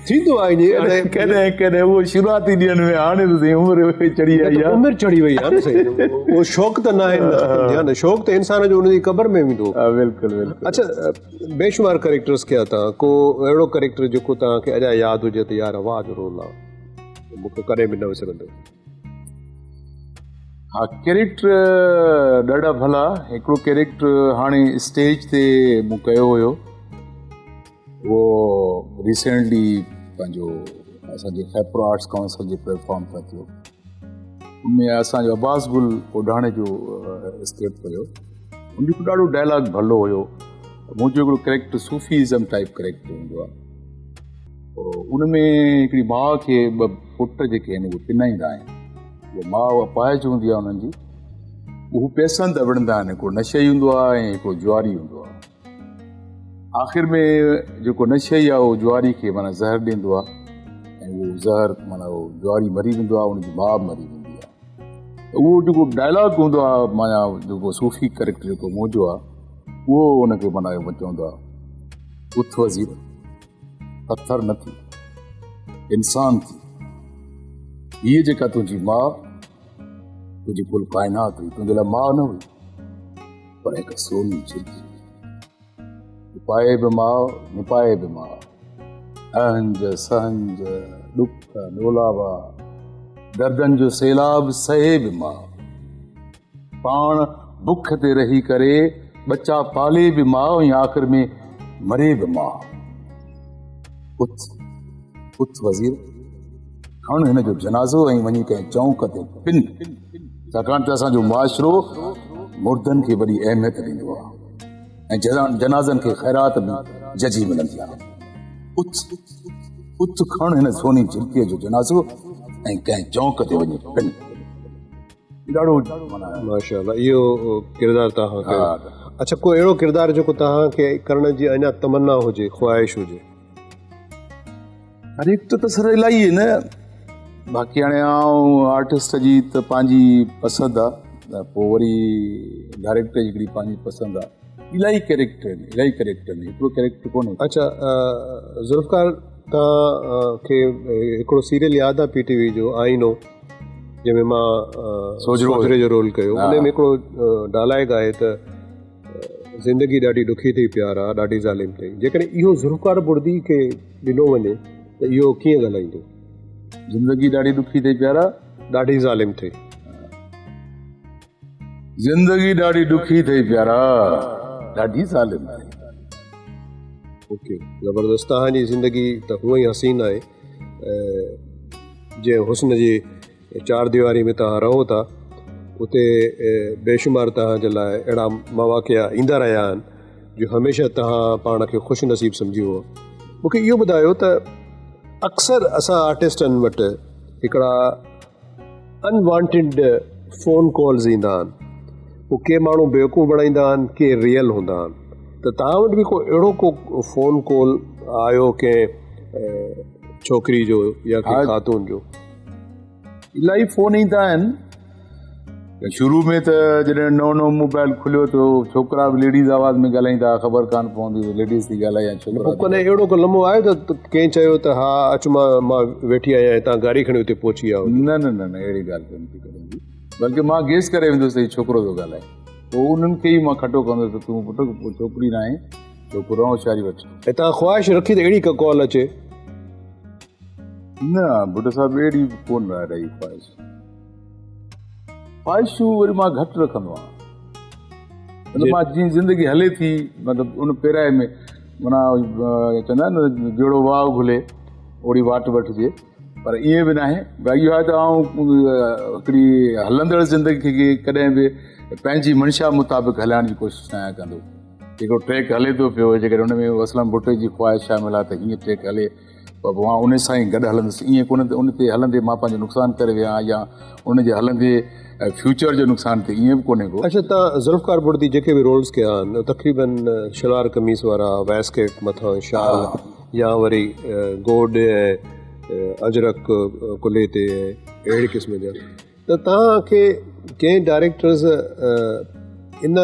ٿيندو آهي ائين ڪڏهن ڪڏهن اهو شروعاتي ڏينهن ۾ هاڻي ته سائين عمر چڙهي آئي آهي. عمر چڙهي وئي آهي نه سائين، اهو شوق ته ناهي نه ختم ٿيا نه، شوق ته انسان جو ان جي قبر ۾ ويندو. بلڪل بلڪل. اڇا بيشمار ڪريڪٽرس ڪيا توهان، ڪو اهڙو ڪريڪٽر جيڪو توهان کي اڃا ياد هجي ته يار واهه جو رول آهي، مون کي ڪڏهن به نه وسرندو. ها ڪريڪٽر ڏاڍا ڀلا. هڪڙو ڪريڪٽر هاڻي اسٽيج تي مون ڪيو هيو، اهو ريسينٽلي پنهنجو اسانجي خيرپور آرٽس ڪائونسل جي پليٽ فارم تان ٿيو. ان ۾ اسانجو عباس گل اوڍاڻي جو اسڪرپٽ هيو، ان جو ڏاڍو ڊائلاگ ڀلو هيو. منهنجو هڪڙو ڪريڪٽر صوفيزم ٽائپ ڪريڪٽر هوندو آهي. ان ۾ هڪڙي ماء کي ٻه پٽ جيڪي آهن اهي پنائيندا آهن. اها ماء اپاهج هوندي آهي انهن جي، هو پئسن تي وڙهندا آهن، هڪڙو نشئي هوندو آهي ۽ هڪڙو جواري هوندو آهي. آخر ۾ جيڪو نشئي آهي اهو جواري کي معنيٰ زهر ڏيندو آهي ۽ اهو زهر معنيٰ اهو جواري مري ويندو آهي، ان جي ماء به مري ويندي آهي. اهو جيڪو ڊائلاگ هوندو آهي معنيٰ جيڪو صوفي ڪريڪٽر جيڪو منهنجو آهي اهو ان کي معنيٰ چوندو آهي، اٿ وزير، پٿر نه ٿي، انسان ٿي. هيء جيڪا تنهنجي ماء، تنهنجي ڪل ڪائنات هئي، تنهنجي لاء ماء نه هئي پر هڪ سوني جهرڪي هئي. اپائي به ماء، نپائي به ماء، اهنج سهنج، ڏک ڏولاوا، دردن جو سيلاب سهي به ماء. پاڻ بک تي رهي ڪري ٻچا پالي به ماء ۽ آخر ۾ مري به ماء. اٿ، اٿ وزير، کڻ هن جو جنازو ۽ وڃي ڪنهن چونڪ تي پن، ڇاڪاڻ ته اسان جو معاشرو مردن کي وڏي اهميت ڏيندو آهي ۽ جنازن کي خيرات به ججهي ملندي آهي. اٿ، اٿ، کڻ هن سوني جهرڪيء جو جنازو ۽ ڪنهن چونڪ تي وڃي پن. ڏاڍو ماشاء الله اهو ڪردار توهان ڪيو. اڇا ڪو اهڙو ڪردار جيڪو توهان کي ڪرڻ جي اڃا تمنا هجي، خواهش هجي؟ ڪريڪٽر ته سر الاهي آهن، باقي هاڻي آئون آرٽسٽ جي ته پنهنجي پسند آ، پوء وري ڊائريڪٽر جي هڪڙي پنهنجي پسند آ. الاهي ڪريڪٽر آهن، الاهي ڪريڪٽر آهن، هڪڙو ڪريڪٽر ڪونهي. اڇا ذوالفقار توهان کي هڪڙو سيريل ياد آ پي ٽي وي جو آئينو، جنهن ۾ مان سوجهري جو رول ڪيو، ان ۾ هڪڙو ڊائلاگ آهي ته زندگي ڏاڍي ڏکي اٿئي پيارا، ڏاڍي ظالم اٿئي. جيڪڏهن اهو ذوالفقار بڙدي کي ڏنو وڃي ته اهو ڪيئن ڳالهائيندو؟ زندگي ڏاڍي ڏکي اٿئي پيارا، ڏاڍي ظالم اٿئي. زندگي ڏاڍي ڏکي اٿئي پيارا، ڏاڍي ظالم اٿئي. اوڪي زبردست. توهان جي زندگي ته هونئن ئي حسين آهي، جنهن حسن جي چار ديواري ۾ توهان رهو ٿا اتي بيشمار توهان جي لاء اهڙا مواقع ايندا رهيا آهن جو هميشه توهان پاڻ کي خوش نصيب سمجهيو هو. مون کي اهو ٻڌايو ته اڪثر اسان آرٽسٽن وٽ هڪڙا انوانٽيڊ فون ڪالز ايندا آهن، پوء ڪي ماڻهو بيوقوف بڻائيندا آهن، ڪي ريئل هوندا آهن، ته توهان وٽ به ڪو اهڙو ڪو فون ڪال آيو ڪنهن ڇوڪري جو يا ڪنهن خاتون جو؟ الاهي فون ايندا آهن. شروع ۾ ته جڏهن نئون نئون موبائل کليو ته ڇوڪرا به ليڊيز آواز ۾ ڳالهائيندا هئا، خبر ڪانه پوندي هئي ليڊيز ٿي ڳالهائي يا ڇوڪرا. پوء ڪڏهن اهڙو ڪو لمحو آيو ته ڪنهن چيو ته ها اچ مان ويٺي آهيان هتان گاڏي کڻي اتي پهچي آ؟ نه نه نه اهڙي ڳالهه ڪونه ٿي ڪڏهن به، بلڪه مان گيس ڪري ويندس ته هي ڇوڪرو ٿو ڳالهائي، پوء انهن کي ئي مان کٽو ڪندس ته تون پٽ ڇوڪري ناهين ڇوڪرو آهين هوشياري وٺ. ۽ توهان خواهش رکي ته اهڙي ڪا ڪال اچي؟ نه ڀٽو صاحب اهڙي به ڪونه رهي خواهش. خواهشون وري مان گهٽ رکندو آهيان، مطلب مان جيئن زندگي هلي ٿي مطلب ان پيرائي ۾ معنيٰ چوندا آهن نه جهڙو واء گهلي اوڙي واٽ وٺجي، پر ائين به ناهي. باقي اهو آهي ته آئون هڪڙي هلندڙ زندگي کي ڪڏهن به پنهنجي منشا مطابق هلائڻ جي ڪوشش ناهيان ڪندو. جيڪو ٽريڪ هلي ٿو پيو، جيڪڏهن ان ۾ اسلم ڀٽي جي خواهش شامل آهي ته هيئن ٽريڪ هلي پر مان ان سان ئي گڏ هلندس ائين ڪونه ته ان تي هلندي مان پنهنجو نقصان ڪري ويهان يا ان جي هلندي فيوچر جو نقصان ٿئي ائين به ڪونهي ڪو. اڇا ته ذوالفقار بڙدي جيڪي به رولز ڪيا آهن تقريبن شلوار قميص وارا ويسڪيٽ مٿان شال يا وري گوڏ ۽ اجرڪ ڪلهي تي اهڙي قسم جا ته توهان کي ڪنهن ڊائريڪٽرز ان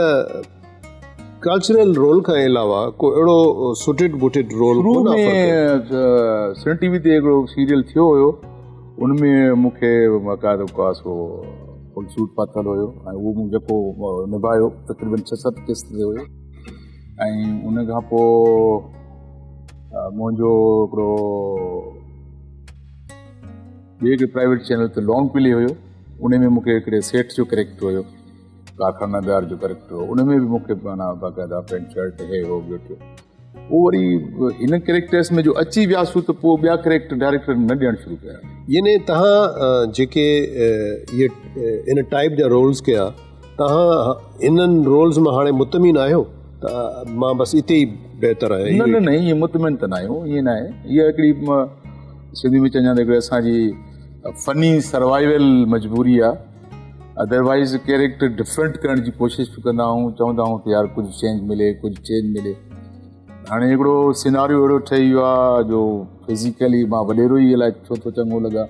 ڪلچرل رول کان علاوه ڪو اهڙو سوٽيڊ بوٽيڊ رول شروع ۾ سن ٽي وي تي هڪڙو سيريل ٿيو هيو ان ۾ مون کي باقاعده ڪو سو فل سوٽ پاتل هيو ۽ اهو مون جيڪو نڀايو تقريبن ڇهه ست قسط تي هيو ۽ ان کان پوء منهنجو هڪڙو ٻي هڪڙي پرائيويٽ چينل تي لانگ پلي هيو ان ۾ مونکي هڪڙي سيٺ جو ڪريڪٽر هيو ڪارخانيدار جو ڪريڪٽر هو ان ۾ به مونکي معنيٰ باقاعده پينٽ شرٽ هي هو ٻيو ٽيو پوء وري هن ڪريڪٽرس ۾ جو اچي وياسون ته پوء ٻيا ڪريڪٽر ڊائريڪٽر نه ڏيڻ شروع ڪيا. يعني تهان جيڪي اهي ان ٽائيپ جا رولز ڪيا تهان انهن رولز مان هاڻي مطمئن آهيو ته مان بس اتي ئي بهتر آهيان؟ نه نه نه ائين مطمئن ته نه آهيون ائين نه آهي اها هڪڙي سنڌي ۾ چئجان ته هڪڙي اسان جي فني سروائيول مجبوري آ ادروائز ڪيريڪٽر ڊفرنٽ ڪرڻ جي ڪوشش به ڪندا آهيون چوندا آهيون ته يار ڪجهه چينج ملي ڪجهه چينج ملي هاڻي هڪڙو سيناريو اهڙو ٺهي ويو آ جو فزيڪلي مان وڏيرو ئي الائي ڇو ٿو چڱو لڳان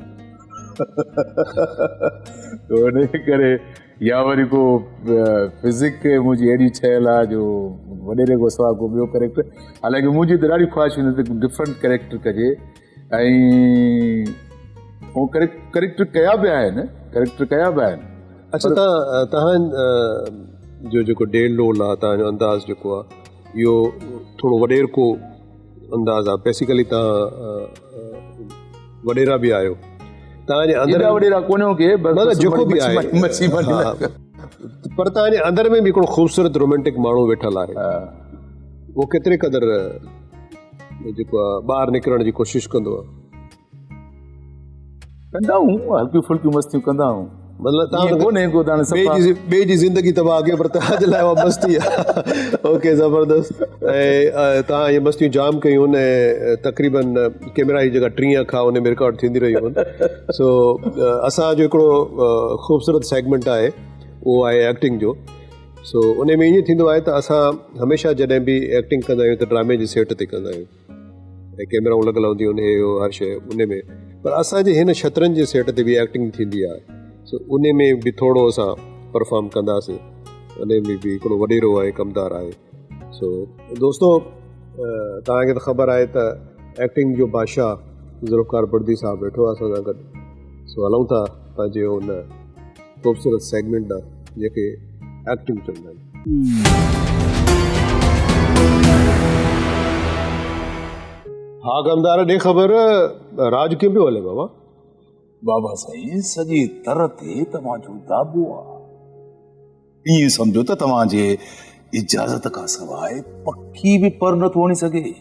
ته ان ڪري يا وري ڪو فزڪ منهنجي اهڙي ٺهيل آهي جو وڏيري کان سواء ڪو ٻيو ڪريڪٽر حالانڪه منهنجي ته ڏاڍي خواهش هوندي ته ڊفرنٽ ڪريڪٽر ڪجي ۽ هو ڪريڪٽر ڪيا به آهن ڪريڪٽر ڪيا به آهن. اڇا تهان جو جيڪو ڊيل ڊول آهي تهان جو انداز جيڪو آهي اهو ٿورو وڏيرڪو انداز آهي بيسيڪلي توهان وڏيرا به آهيو توهان جي اندر وڏيرا ڪونهو ڪي بس جيڪو به آهي پر توهان جي اندر ۾ به هڪڙو خوبصورت رومانٽڪ ماڻهو ويٺل آهي اهو ڪيتري قدر جيڪو آهي ٻاهر نڪرڻ جي ڪوشش ڪندو آهي ڪندا آهيون هلڪيون ڦلڪيون مستيون ڪندا آهيون مطلب تان ڪونهي ڪو تان صفا ٻئي جي زندگي تباهه ڪيو پر تان جي لاء اها مستي آهي اوڪي زبردست ۽ تان اهي مستيون جام ڪيون ۽ تقريبن ڪيمرا جي جيڪا ٽين اک آهي ان ۾ رڪارڊ ٿيندي رهيون آهن سو اسان جو هڪڙو خوبصورت سيگمينٽ آهي اهو آهي ايڪٽنگ جو سو ان ۾ ائين ٿيندو آهي ته اسان هميشه جڏهن به ايڪٽنگ ڪندا آهيون ته ڊرامي جي سيٽ تي ڪندا آهيون ۽ ڪيمرائون لڳل هونديون آهن هي هو هر شيء ان ۾ پر اسان جي هن شطرنج جي سيٽ تي به ايڪٽنگ ٿيندي آهي سو ان ۾ به ٿورو اسان پرفارم ڪنداسين ان ۾ به هڪڙو وڏيرو آهي ڪمدار آهي سو دوستو توهان کي ته خبر آهي ته ايڪٽنگ جو بادشاهه ذوالفقار بڙدي صاحب ويٺو آهي اسان سان گڏ سو هلون ٿا پنهنجي ان خوبصورت سيگمينٽ ڏانهن جيڪي ايڪٽنگ چوندا آهن. ها ڪمدار ڏي خبر راڄ ڪيئن پيو هلي بابا؟ بابا سائين سڄي تر تي توهان جو داٻو آ. ائين سمجهو ته توهان جي اجازت کان سواء پکي به پر نٿو هڻي سگهي.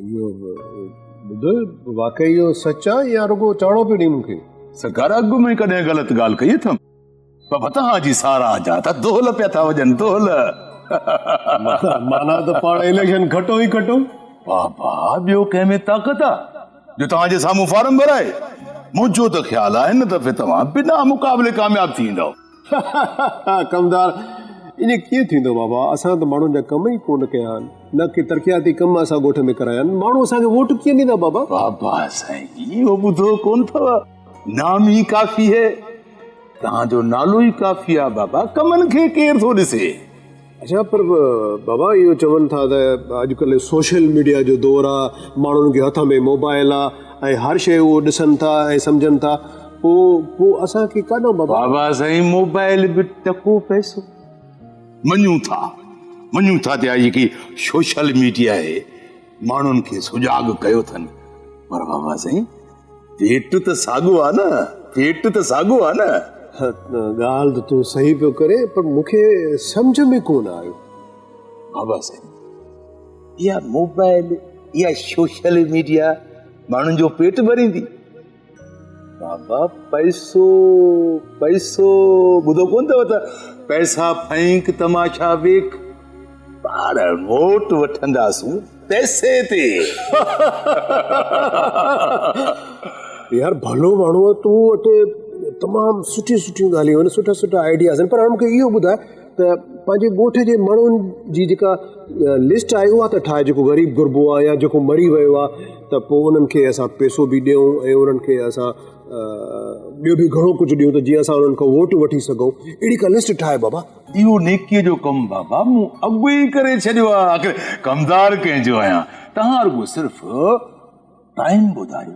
اهو ٻڌ واقعي اهو سچ آ يا رڳو چاڙهو پيو ڏئي مون کي؟ سرڪار اڳ ۾ ڪڏهن غلط ڳالهه ڪئي اٿم. بابا توهان جي ساراهه جا ته دهل پيا ٿا وڄن دهل. معنيٰ ته پاڻ اليڪشن کٽو ئي کٽو. بابا ٻيو ڪنهن ۾ طاقت آ جو توهان جي سامهون فارم ڀرائي. منهنجو ته خيال آ هن دفعي توهان بنا مقابلي ڪامياب ٿي ويندؤ. ڪمدار ائين ڪيئن ٿيندو بابا اسان ته ماڻهن جا ڪم ئي ڪونه ڪيا آهن نه ڪي ترقياتي ڪم اسان ڳوٺ ۾ ڪرايا آهن ماڻهو اسان کي ووٽ ڪيئن ڏيندا بابا. بابا سائين اهو ٻڌو ڪونه اٿو نام ئي ڪافي هي. توهان جو نالو ئي ڪافي آ بابا ڪمن کي ڪير ٿو ڏسي. اڇا پر بابا اهو چون ٿا ته اڄڪلهه سوشل ميڊيا جو دور آ ماڻهن کي هٿ ۾ موبائل آ ۽ هر شيء اهو ڏسن ٿا ۽ سمجهن ٿا پو پو اسان کي ڪاڏانهن بابا. بابا سائين موبائل به ٽڪو پئسو. مڃون ٿا مڃون ٿا ته اها جيڪي سوشل ميڊيا آهي ماڻهن کي سجاڳ ڪيو اٿن پر بابا سائين پيٽ ته ساڳو آ نه پيٽ ته ساڳو آ نه. ڳالهه ته تون صحيح پيو ڪرين پر مون کي سمجهه ۾ ڪونه آيو. بابا سائين اها موبائل اها سوشل ميڊيا ماڻهن جو پيٽ ڀريندي. بابا پئسو پئسو ٻڌو ڪونه اٿو ته پئسا ڦينڪ تماشا ويک. پاڻ ووٽ وٺنداسون پئسي تي. يار ڀلو ماڻهو آ تو وٽ تمام سٺيون سٺيون ڳالهيون آهن سٺا سٺا آئيڊياز آهن پر هاڻي مونکي اهو ٻڌاء ته پنهنجي ڳوٺ جي ماڻهن جي جيڪا لسٽ آهي اها ته ٺاهه جيڪو غريب غربو آهي يا جيڪو مري ويو آهي ته پوء انهن کي اسان پئسو به ڏيون ۽ انهن کي اسان ٻيو به گهڻو ڪجهه ڏيون ته جيئن اسان انهن کان ووٽ وٺي سگهون اهڙي ڪا لسٽ ٺاهه بابا. اهو نيڪيء جو ڪم بابا مون اڳ ئي ڪري ڇڏيو آهي آخر ڪمدار ڪنهن جو آهيان توهان رڳو صرف ٽائيم ٻڌايو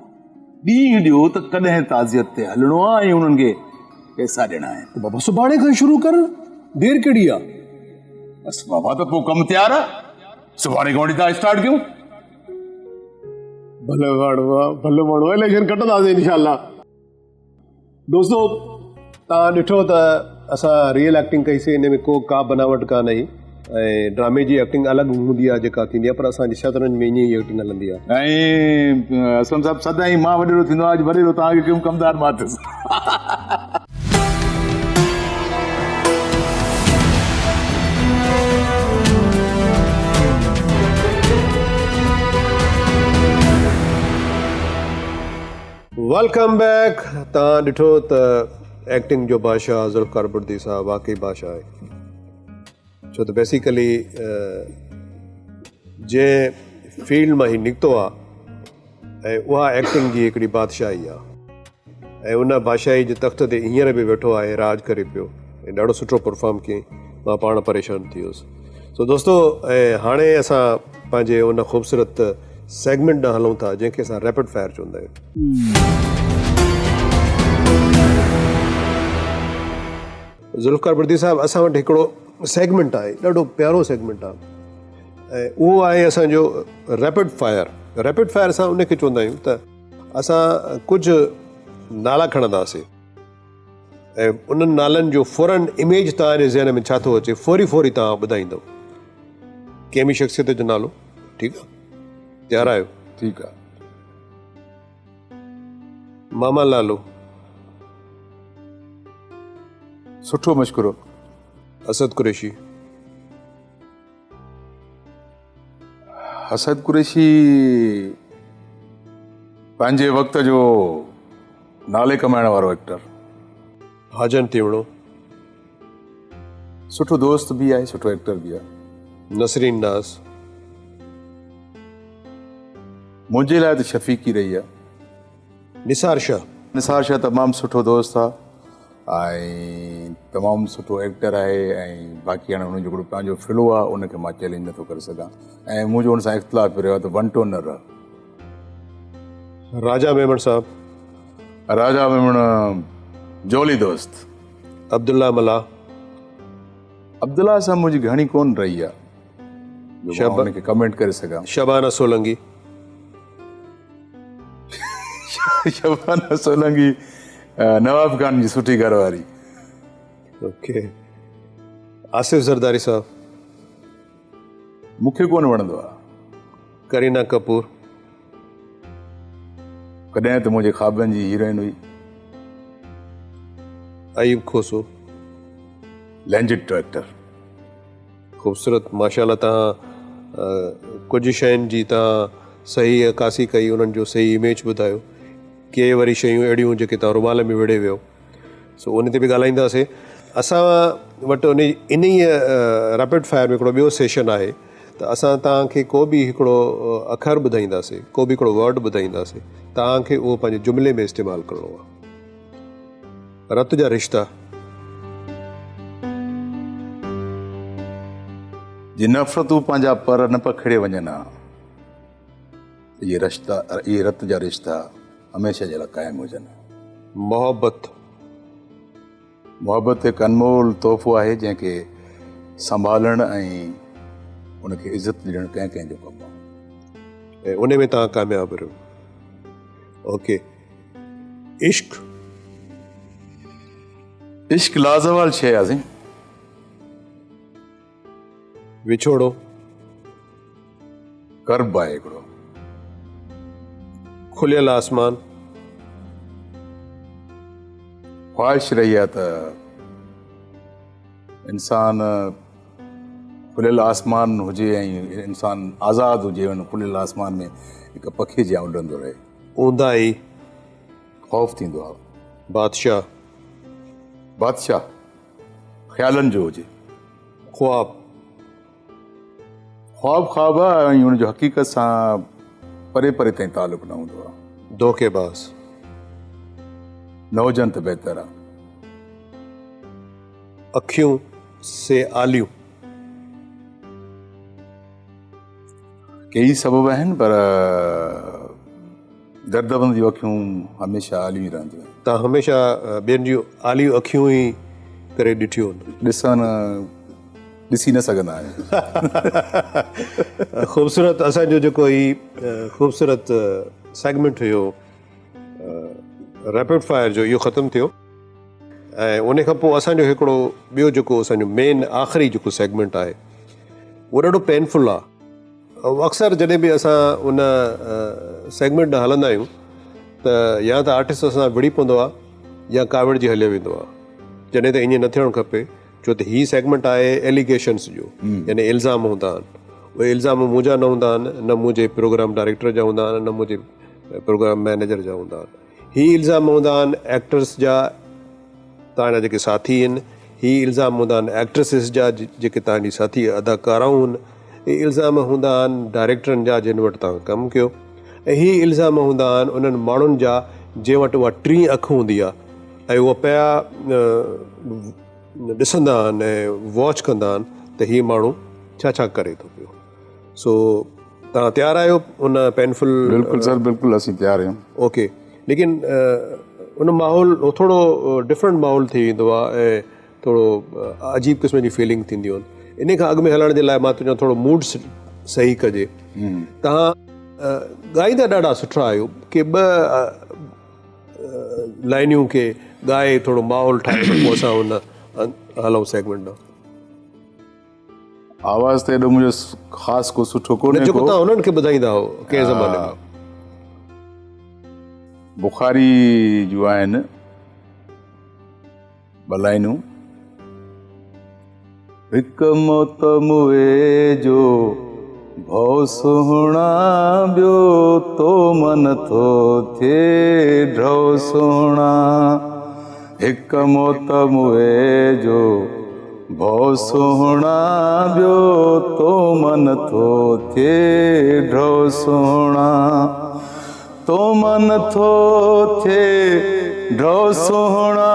ڏينهن ڏيو ته ڪڏهن تعزيت تي هلڻو آهي ۽ انهن کي پئسا ڏيڻا آهن. ته بابا سڀاڻي کان شروع ڪر دير ڪهڙي آهي. بس بابا ته پوء ڪم تيار آهي سڀاڻي کان وٺي ٿا اسٽارٽ ڪيون. ڀلو ماڻهو آ ڀلو ماڻهو اليڪشن کٽنداسين انشاء الله. دوستو توهان ڏٺو ته اسان ريئل ايڪٽنگ ڪئي سي ان ۾ ڪو ڪا بناوٽ ڪا نه هئي ۽ ڊرامي جي ايڪٽنگ الڳ هوندي آهي جيڪا ٿيندي آهي پر اسان جي شطرنج ۾ ائين ئي ايڪٽنگ هلندي آهي. ۽ اسلم صاحب سدائين مان وڏيرو ٿيندو آهيان اڄ وڏيرو توهان کي ڪيم ڪمدار مان ٿيس. Welcome back توهان ڏٺو ته ايڪٽنگ جو بادشاهه ذوالفقار بڙدي صاحب واقعي بادشاهه آهي ڇو ته بيسيڪلي جنهن فيلڊ مان هي نڪتو آهي ۽ اها ايڪٽنگ جي هڪڙي بادشاهي آهي ۽ ان بادشاهي جي تخت تي هينئر به ويٺو آهي راڄ ڪري پيو ۽ ڏاڍو سٺو پرفارم ڪيائين مان پاڻ پريشان ٿي ويس سو دوستو ۽ هاڻي اسان پنهنجي ان خوبصورت سيگمينٽ ڏانهن هلون ٿا جنهن کي اسان ريپڊ فائر چوندا آهيون. ذوالفقار بڙدي صاحب اسان وٽ هڪڙو سيگمينٽ آهي ڏاڍو پيارو سيگمينٽ آهي ۽ اهو آهي اسان جو ريپڊ فائر ريپڊ فائر اسان ان کي چوندا آهيون ته اسان ڪجهه نالا کڻنداسين ۽ انهن نالن جو فورن اميج توهان جي ذهن ۾ ڇا ٿو اچي فوري فوري توهان ٻڌائيندو ڪنهن به شخصيت جو نالو ٺيڪ آ تيار آهيو ٺيڪ آ ماما لالو سٺو مشڪرو اسد قريشي اسد قريشي پنهنجي وقت جو نالي ڪمائڻ وارو ايڪٽر. حاجن تيوڻو. سٺو دوست به آهي سٺو ايڪٽر به آهي. نسرين ناز. منهنجي لاء ته شفيق ئي رهي آهي. نثار شاهه. نثار شاهه تمام سٺو دوست آ ۽ تمام سٺو ايڪٽر آهي ۽ باقي هاڻي هن جو هڪڙو پنهنجو فلو آ ان کي مان چئلينج نٿو ڪري سگهان ۽ منهنجو هن سان اختلاف به رهيو آ ته ون ٽون نه رهه. راجا ميمڻ صاحب. راجا ميمڻ جولي دوست. عبدالله ملاح. عبدالله سان منهنجي گهڻي ڪون رهي آ جو مان هن کي ڪمينٽ ڪري سگهان. شبانه سولنگي. شبانه سولنگي نواب خان جي سٺي گهر واري. اوڪي آصف زرداري صاحب. مون کي ڪونه وڻندو آ. ڪرينا ڪپور. ڪڏهن ته منهنجي خوابن جي هيروئن هئي. ايوب کوسو. Legend actor. خوبصورت ماشاءالله توهان ڪجهه شين جي توهان صحيح عڪاسي ڪئي انهن جو صحيح اميج ٻڌايو ڪي وري شيون اهڙيون جيڪي توهان رومال ۾ ويڙهي ويو سو ان تي به ڳالهائينداسين اسان وٽ ان انهيء ريپڊ فائر ۾ هڪڙو ٻيو سيشن آهي ته اسان توهان کي ڪو به هڪڙو اکر ٻڌائينداسين ڪو به هڪڙو ورڊ ٻڌائينداسين توهان کي اهو پنهنجي جملي ۾ استعمال ڪرڻو آهي. رت جا رشتا. جي نفرتون پنهنجا پر نه پکيڙي وڃن ها ته اهي رشتا اهي رت جا رشتا هميشه جي لاء قائم هجن ها. محبت. محبت هڪ انمول تحفو آهي جنهن کي سنڀالڻ ۽ ان کي عزت ڏيڻ ڪنهن ڪنهن جو ڪم آهي. ۽ ان ۾ توهان ڪامياب رهيو. اوڪي. عشق. عشق لازوال شيء آ سائين. وڇوڙو. ڪرب آهي هڪڙو. کليل آسمان. خواهش رهي آ ته انسان کليل آسمان هجي ۽ انسان آزاد هجي ان کليل آسمان ۾ هڪ پکي جيان اڏندو رهي. اونداهي. خوف ٿيندو آهي. بادشاهه. بادشاهه خيالن جو هجي. خواب. خواب خواب آهي ۽ ان جو حقيقت سان پري پري تائين تعلق نه هوندو آهي. ڌوڪيباز. نه هجن ته بهتر آهي. اکيون سي آليون. ڪيئي سبب آهن پر دردوند جون اکيون هميشه آليون ئي رهنديون آهن. توهان هميشه ٻين جون آليون اکيون ئي ڪري ڏٺيون هونديون. ڏسڻ ڏسي نه سگهندا آهيون. خوبصورت اسان جو جيڪو هي خوبصورت سيگمينٽ هيو ريپڊ فائر جو اهو ختم ٿيو. ۽ ان کان پوء اسان جو هڪڙو ٻيو جيڪو اسان جو مين آخري جيڪو سيگمينٽ آهي اهو ڏاڍو پينفل آهي اڪثر جڏهن به اسان ان سيگمينٽ ڏانهن هلندا آهيون ته يا ته آرٽسٽ اسان سان وڙهي پوندو آهي يا ڪاوڙجي هليو ويندو آهي جڏهن ته ائين نه ٿيڻ کپي ڇو ته هي سيگمينٽ آهي ايليگيشنس جو يعني الزام هوندا آهن اهي الزام منهنجا نه هوندا آهن نه منهنجي پروگرام ڊائريڪٽر جا هوندا آهن نه منهنجي پروگرام مئنيجر جا هوندا آهن هي الزام هوندا آهن ايڪٽرس جا توهان جا جيڪي ساٿي آهن، هي الزام هوندا آهن ايڪٽرسز جا جيڪي توهان جي ساٿي اداڪارائون آهن، هي الزام هوندا آهن ڊائريڪٽرن جا جن وٽ توهان ڪم ڪيو ۽ هي الزام هوندا آهن انهن ماڻهن جا جن وٽ اها ٽين اک هوندي آهي ۽ اهي پيا ڏسندا آهن ۽ واچ ڪندا آهن ته هي ماڻهو ڇا ڇا ڪري ٿو پيو. سو توهان تيار آهيو ان پينفل؟ بلڪل سر بلڪل اسين تيار آهيون. اوڪي ليڪن ان ماحول ٿورو ڊفرنٽ ماحول ٿي ويندو آهي ۽ ٿورو عجيب قسم جي فيلنگ ٿينديون آهن ان کان اڳ ۾ هلڻ جي لاء مان تنهنجو ٿورو موڊ صحيح ڪجي توهان ڳائيندا ڏاڍا سٺا آهيو ڪي ٻه لائنيون کي ڳائي ٿورو ماحول ٺاهي پوء اسان ان هلون سيگمينٽ ڏانهن. آواز ته ايڏو منهنجو خاص ڪو سٺو ڪونهي ڪو. جيڪو توهان انهن کي ٻڌائيندا هئو ڪنهن زماني ۾. بخاري جون آهن ٻه لائنون. هڪ موت موئي جو ڀؤ سهڻا ٻيو تو من ٿو ٿئي ڍؤ سهڻا. هڪ موت موئي جو ڀؤ سهڻا ٻيو تو من ٿو ٿئي ڍؤ سهڻا تو من ٿو ٿئي ڍؤ سهڻا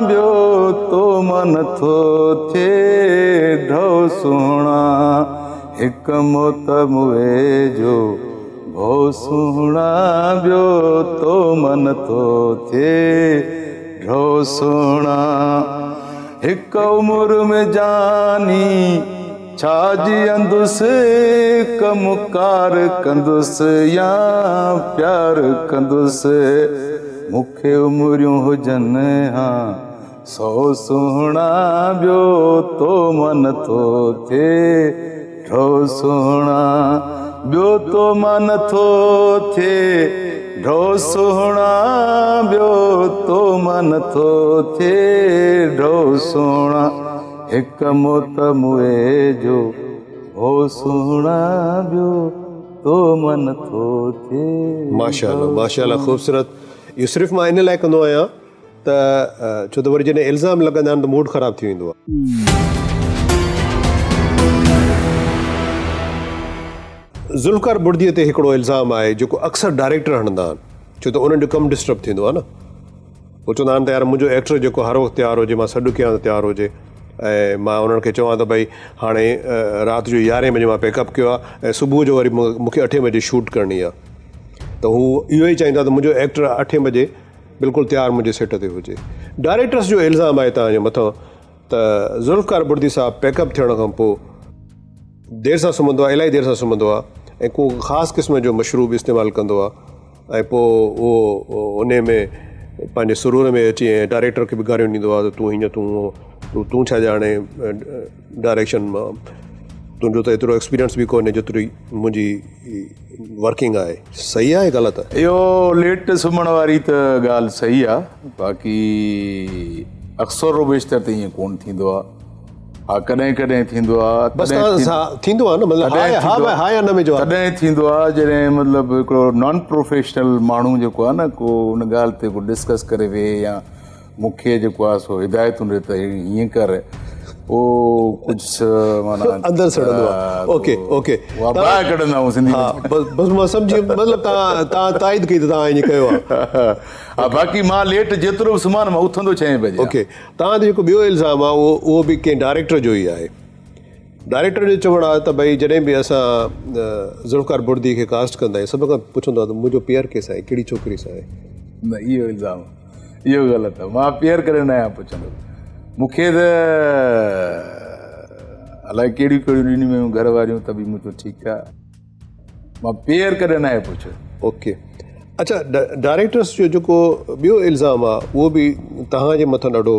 ٻيو تو من ٿو ٿئي ڍؤ سهڻا هڪ موت موئي جو ڀؤ سهڻا ٻيو تو من ٿو ٿئي ڍؤ سهڻا. هڪ عمر ۾ جاني ڇا جيئندس ڪم ڪار ڪندس يا پيار ڪندس مون کي عمريون هجن ها سو سهڻا ٻيو تو من ٿو ٿئي ڍو سهڻا ٻيو تو مان نٿو ٿئي ڍو سهڻا ٻيو تو مان نٿو ٿئي ڍو سهڻا هڪ موت موئي جو ڀو سهڻا ٻيو تو مان نٿو ٿئي. ماشاءالله ماشاءالله خوبصورت اهو صرف مان ان لاء ڪندو آهيان ته ڇو ته وري جڏهن الزام لڳندا آهن ته موڊ خراب ٿي ويندو آهي. ذوالفقار بڙديء تي هڪڙو الزام آهي جيڪو اڪثر ڊائريڪٽر هڻندا آهن ڇو ته انهن جو ڪم ڊسٽرب ٿيندو آهي نه هو چوندا آهن ته يار منهنجو ايڪٽر جيڪو هر وقت تيار هجي مان سڏ ڪيان ته تيار هجي ۽ مان انهن کي چوان ته ڀئي هاڻي رات جو يارهين بجي مان پيڪ اپ ڪيو آهي ۽ صبح جو وري مون کي اٺين بجي شوٽ ڪرڻي آهي ته هو اهو ئي چاهيندا ته منهنجو ايڪٽر اٺين بجي بلڪل تيار منهنجي سيٽ تي هجي. ڊائريڪٽرس جو الزام آهي توهان جي مٿان ته ذوالفقار بڙدي صاحب پيڪ اپ ٿيڻ کان پوء دير سان سمهندو آهي الائي دير سان سمهندو آهي ۽ ڪو خاص قسم جو مشروب استعمال ڪندو آهي ۽ پوء اهو انهي ۾ پنهنجي سرور ۾ اچي ۽ ڊائريڪٽر کي به گاريون ڏيندو آهي ته تون هيئن تون هونئن تون ڇا ڄاڻي ڊائريڪشن مان تنهنجو ته ايترو ايڪسپيرينس به ڪونهي جيتري منهنجي ورڪنگ آهي صحيح آهي غلط آهي. اهو ليٽ سمهڻ واري ته ڳالهه صحيح آ باقي اڪثر و بيشتر ته ائين ڪونه ٿيندو آ. ها ڪڏهن ڪڏهن ٿيندو آ. بس تان ٿيندو آ نه مطلب ها ها ها يا نه ۾ جواب. تڏهن ٿيندو آ جڏهن مطلب هڪڙو نان پروفيشنل ماڻهو جيڪو آ نه ڪو ان ڳالهه تي ڪو ڊسڪس ڪري ويهي يا مون کي جيڪو آ سو هدايتون ڏي ته هيئن ڪر پوء ڪجهه معنيٰ اندر سڙندو آ. اوڪي اوڪي اها باهه ڪڍندا آهيون سنڌي ها بس بس مان سمجهي ويم مطلب تان تان تائيد ڪئي ته تان ائين ڪيو آ. ها باقي مان ليٽ جيترو به سمهان نه مان اٿندو ڇهين بجي آهيان. اوڪي توهان تي جيڪو ٻيو الزام آهي اهو اهو به ڪنهن ڊائريڪٽر جو ئي آهي. ڊائريڪٽر جو چوڻ آهي ته ڀئي جڏهن به اسان ذوالفقار بڙدي کي ڪاسٽ ڪندا آهيون سڀ کان پڇندو آهي ته منهنجو پيئر ڪنهن سان آهي ڪهڙي ڇوڪري سان آهي. نه اهو الزام اهو غلط آهي مان پيئر ڪڏهن نه آهيان پڇندو مون کي ته الائي ڪهڙيون ڪهڙيون ڏنيون ويون گهر واريون ته به مون چيو ٺيڪ آهي. مان پيئر ڪڏهن ناهي پڇيو. اوڪي اڇا ڊائريڪٽرس جو جيڪو ٻيو الزام آ اهو به توهان جي مٿان ڏاڍو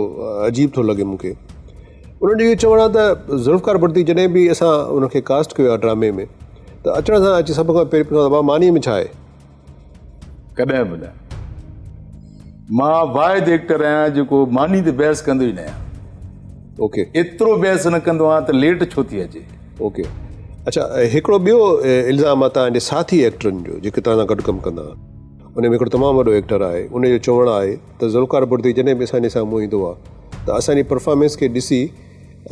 عجيب ٿو لڳي مون کي انهن جو اهو چوڻ آ ته ذوالفقار بڙدي جڏهن به اسان ان کي ڪاسٽ ڪيو آ ڊرامي ۾ ته اچڻ سان اچي سڀ کان پهرين پڇندو آ بابا ماني ۾ ڇا آهي؟ ڪڏهن به نه. مان واحد ايڪٽر آهيان جيڪو ماني تي بحث ڪندو ئي نه آهيان. اوڪي. ايترو بحث نه ڪندو آهيان ته ليٽ ڇو ٿي اچي. اوڪي. اڇا هڪڙو ٻيو الزام آهي توهان جي ساٿي ايڪٽرن جو جيڪي توهان سان گڏ ڪم ڪندا آهن ان ۾ هڪڙو تمام وڏو ايڪٽر آهي ان جو چوڻ آهي ته ذوالفقار بڙدي جڏهن به اسان جي سامهون ايندو آهي ته اسان جي پرفارمنس کي ڏسي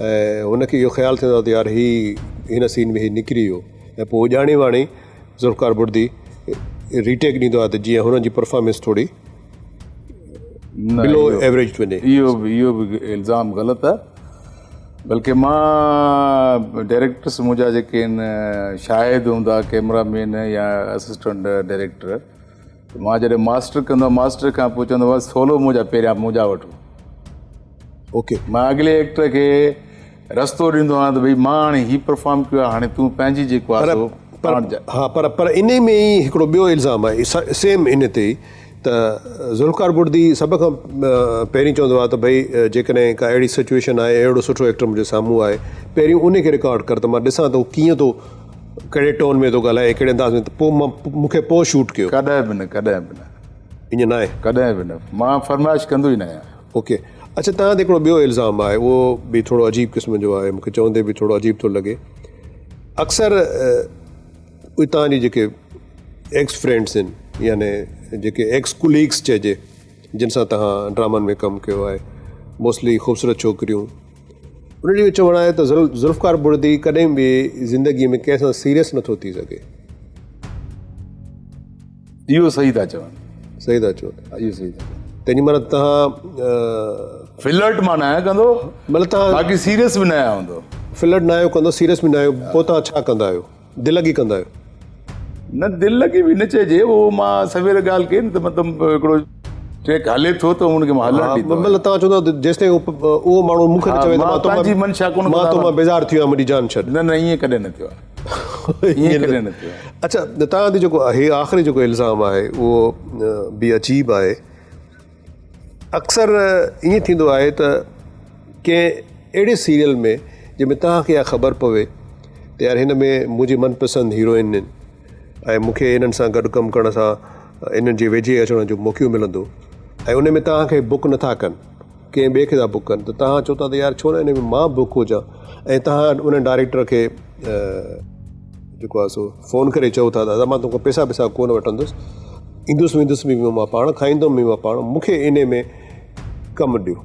۽ هن کي اهو خيال ٿيندو آهي ته يار هي هن سين ۾ هي نڪري ويو ۽ پوء ڄاڻي واڻي ذوالفقار بڙدي ريٽيڪ ڏيندو آهي ته جيئن هن جي پرفارمنس ٿوري بلو ايوريج ٿي وڃي. اهو به اهو به الزام غلط آهي بلڪه مان ڊائريڪٽرس منهنجا جيڪي آهن شاهد هوندا ڪيمرا مين يا اسسٽنٽ ڊائريڪٽر مان جڏهن ماسٽر ڪندو آهيان ماسٽر کان پوء چوندو آهيان سولو منهنجا پهريان منهنجا وٺو اوڪي مان اڳلي ايڪٽر کي رستو ڏيندو آهيان ته ڀئي مان هاڻي هي پرفارم ڪيو آهي هاڻي تون پنهنجي جيڪو آهي سو پر ها پر پر انهي ۾ ئي هڪڙو ٻيو الزام آهي سيم ان تي ئي ته ذوالفقار بڙدي سڀ کان پهرين چوندو آهي ته ڀئي جيڪڏهن ڪا اهڙي سچويشن آهي اهڙو سٺو ايڪٽر منهنجي سامهون آهي پهريون انهي کي رڪارڊ ڪر ته مان ڏسان ته هو ڪيئن ٿو ڪهڙي ٽون ۾ ٿو ڳالهائي ڪهڙي انداز ۾ ته پوء مان مون کي پوء شوٽ ڪيو. ڪڏهن به نه ڪڏهن به نه. ائين ناهي. ڪڏهن به نه مان فرمائش ڪندو ئي نه آهيان. اوڪي اڇا توهان تي هڪڙو ٻيو الزام آهي اهو به ٿورو عجيب قسم جو آهي مونکي چوندي به ٿورو عجيب ٿو لڳي اڪثر اهي توهان جي جيڪي ايڪس فرينڊس آهن يعني جيڪي ايڪس ڪليگس چئجي جن سان توهان ڊرامن ۾ ڪم ڪيو آهي موسٽلي خوبصورت ڇوڪريون انهن جو چوڻ آهي ته ذوالفقار بڙدي ڪڏهن به زندگي ۾ ڪنهن سان سيريس نٿو ٿي سگهي. اهو صحيح ٿا چون. صحيح ٿا چون. اهو صحيح ٿا چون. تنهنجي معنيٰ توهان. فلرٽ مان ناهيان ڪندو. مطلب توهان. باقي سيريس به ناهيان هوندو. فلرٽ ناهيو ڪندو سيريس به ناهيو پوء توهان ڇا ڪندا آهيو دل لڳي ڪندا آهيو. نه دل لڳي به نه چئجي اهو مان سوير ڳالهه ڪئي نه ته مطلب هڪڙو ٽريڪ هلي ٿو ته ان کي مان هلڻ ڏيندو آهيان. مطلب توهان چوندا آهيو جيستائين اهو ماڻهو مون کي نه چوي ته مان تو پنهنجي منشا ڪونه مان تو مان بيزار ٿي ويو آهيان منهنجي جان ڇڏ. نه نه ائين ڪڏهن نه ٿيو آهي. ائين ڪڏهن نه ٿيو آهي. اڇا توهان تي جيڪو هي آخري جيڪو الزام آهي اهو به عجيب آهي. اڪثر ائين ٿيندو آهي ته ڪنهن اهڙي سيريل ۾ جنهن ۾ توهان کي اها خبر پوي ته يار هن ۾ منهنجي من پسند هيروئن آهن ۽ مون کي انهن سان گڏ ڪم ڪرڻ سان انهن جي ويجهي اچڻ جو موقعو ملندو ۽ ان ۾ توهان کي بڪ نٿا ڪن ڪنهن ٻئي کي ٿا بڪ ڪن ته توهان چئو ٿا ته يار ڇو نه ان ۾ مان بڪ هجان ۽ توهان ان ڊائريڪٽر کي جيڪو آهي سو فون ڪري چئو ٿا دادا مان توکان پئسا پئسا ڪونه وٺندس ايندس ويندس به مان پاڻ کائيندم به مان پاڻ مون کي ان ۾ ڪم ڏيو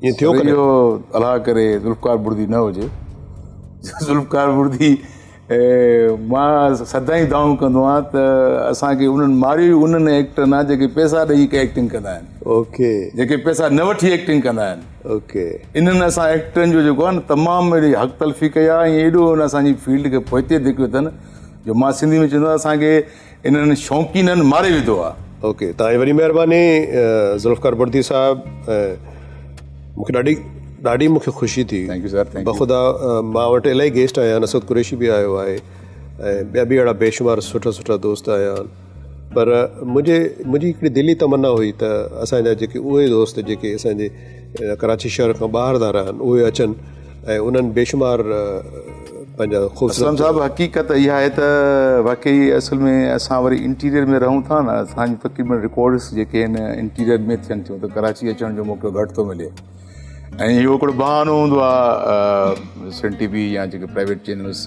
ائين ٿيو ڪڏهن؟ اهو الله ڪري ذوالفقار بڙدي نه هجي ذوالفقار بڙدي مان سدائين دانهون ڪندو آهيان ته اسان کي انهن ماريو ئي انهن ايڪٽرن آهي جيڪي پئسا ڏئي ايڪٽنگ ڪندا آهن اوڪي جيڪي پئسا نه وٺي ايڪٽنگ ڪندا آهن اوڪي انهن اسان ايڪٽرن جو جيڪو آهي نه تمام اهڙي حق تلفي ڪئي آهي ۽ ايڏو ان اسان جي فيلڊ کي پوئتي ڌڪيو اٿن جو مان سنڌي ۾ چوندو آهيان اسان کي انهن شوقينن ماري وڌو آهي. اوڪي توهان جي وڏي مهرباني ذوالفقار بڙدي صاحب مون کي ڏاڍي ڏاڍي مون کي خوشي ٿي thank you sir thank you بخدا مان وٽ الاهي گيسٽ آيا آهن اسد قريشي به آيو آهي ۽ ٻيا به اهڙا بيشمار سٺا سٺا دوست آيا آهن پر منهنجي منهنجي هڪڙي دلي تمنا هئي ته اسان جا جيڪي اهي دوست جيڪي اسان جي ڪراچي شهر کان ٻاهر ٿا رهن اهي اچن ۽ انهن بيشمار پنهنجا خوبصورت اسلم صاحب حقيقت اها آهي ته واقعي اصل ۾ اسان وري انٽيريئر ۾ رهون ٿا نه اسان جون تقريبن رڪارڊس جيڪي آهن انٽيريئر ۾ ٿين ٿيون ته ڪراچي اچڻ جو موقعو گهٽ ٿو ملي ۽ اهو هڪڙو بهانو هوندو آهي سنڌ ٽي وي يا جيڪي پرائيويٽ چينلس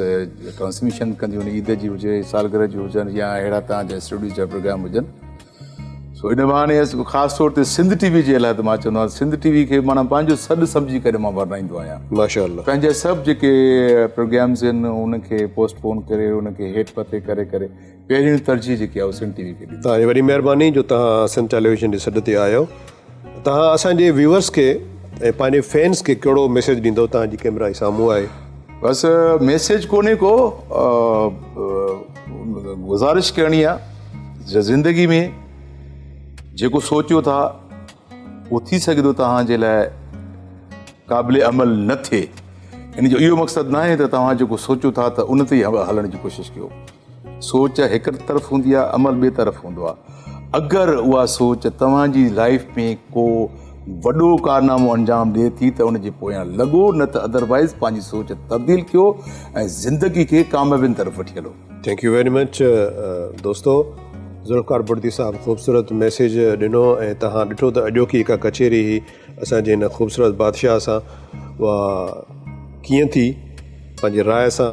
ٽرانسميشن ڪنديون آهن عيد جي هجي سالگرهه جي هجن يا اهڙا توهان جا اسٽوڊيو جا پروگرام هجن سو ان بهاني خاص طور تي سنڌ ٽي وي جي لاء ته مان چوندو آهيان سنڌ ٽي وي کي معنيٰ پنهنجو سڏ سمجهي ڪري مان ورنائيندو آهيان ماشاء الله پنهنجا سڀ جيڪي پروگرامس آهن ان کي پوسٽ پون ڪري ان کي هيٺ مٿي ڪري ڪري پهريون ترجيح جيڪي آهي اها سنڌ ٽي وي کي ڏني. توهان جي وڏي مهرباني جو توهان سنڌ ٽيليويزن جي سڏ تي آيو. توهان اسان جي ويورس کي ۽ پنهنجي فينس کي ڪهڙو ميسيج ڏيندو توهان جي ڪيمرا جي سامهون آهي. بس ميسيج ڪونهي ڪو گذارش ڪرڻي آهي زندگي ۾ جيڪو سوچيو ٿا اهو ٿي سگهي ٿو توهان جي لاء قابل عمل نه ٿئي ان جو اهو مقصد ناهي ته توهان جيڪو سوچيو ٿا ته ان تي ئي هلڻ جي ڪوشش ڪيو. سوچ هڪ طرف هوندي آهي عمل ٻئي طرف هوندو آهي اگر اها سوچ توهان جي لائف ۾ ڪو وڏو ڪارنامو انجام ڏئي ٿي ته ان جي پويان لڳو نه ته ادروائز پنهنجي سوچ تبديل ڪيو ۽ زندگي کي ڪاميابين طرف وٺي هلو. Thank you very much دوستو ذوالفقار بڙدي صاحب خوبصورت ميسيج ڏنو ۽ توهان ڏٺو ته اڄوڪي هڪ ڪچهري هئي اسان جي هن خوبصورت بادشاهه سان اها ڪيئن ٿي پنهنجي راء سان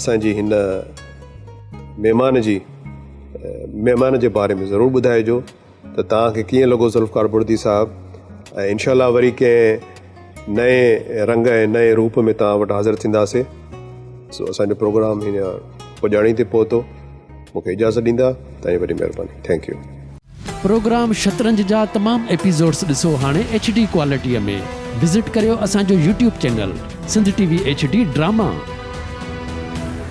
اسان جي هن مهمان جي مهمان جي باري ۾ ضرور ٻڌائجو ته توهان کي ڪيئن لڳو ذوالفقار بڙدي صاحب ۽ انشاء الله وري ڪنهن نئين رنگ ۽ نئين روپ ۾ توهان وٽ حاضر ٿينداسي سو اسان جو پروگرام هن پڄاڻي تي پهتو مون کي اجازت ڏيندا توهان جي وڏي مهرباني thank you. Programme شطرنج جا تمام ايپيسوڊس ڏسو هاڻي ايڇ ڊي ڪوالٽيء ۾ وزٽ ڪريو اسان جو YouTube channel Sindh T V H D drama.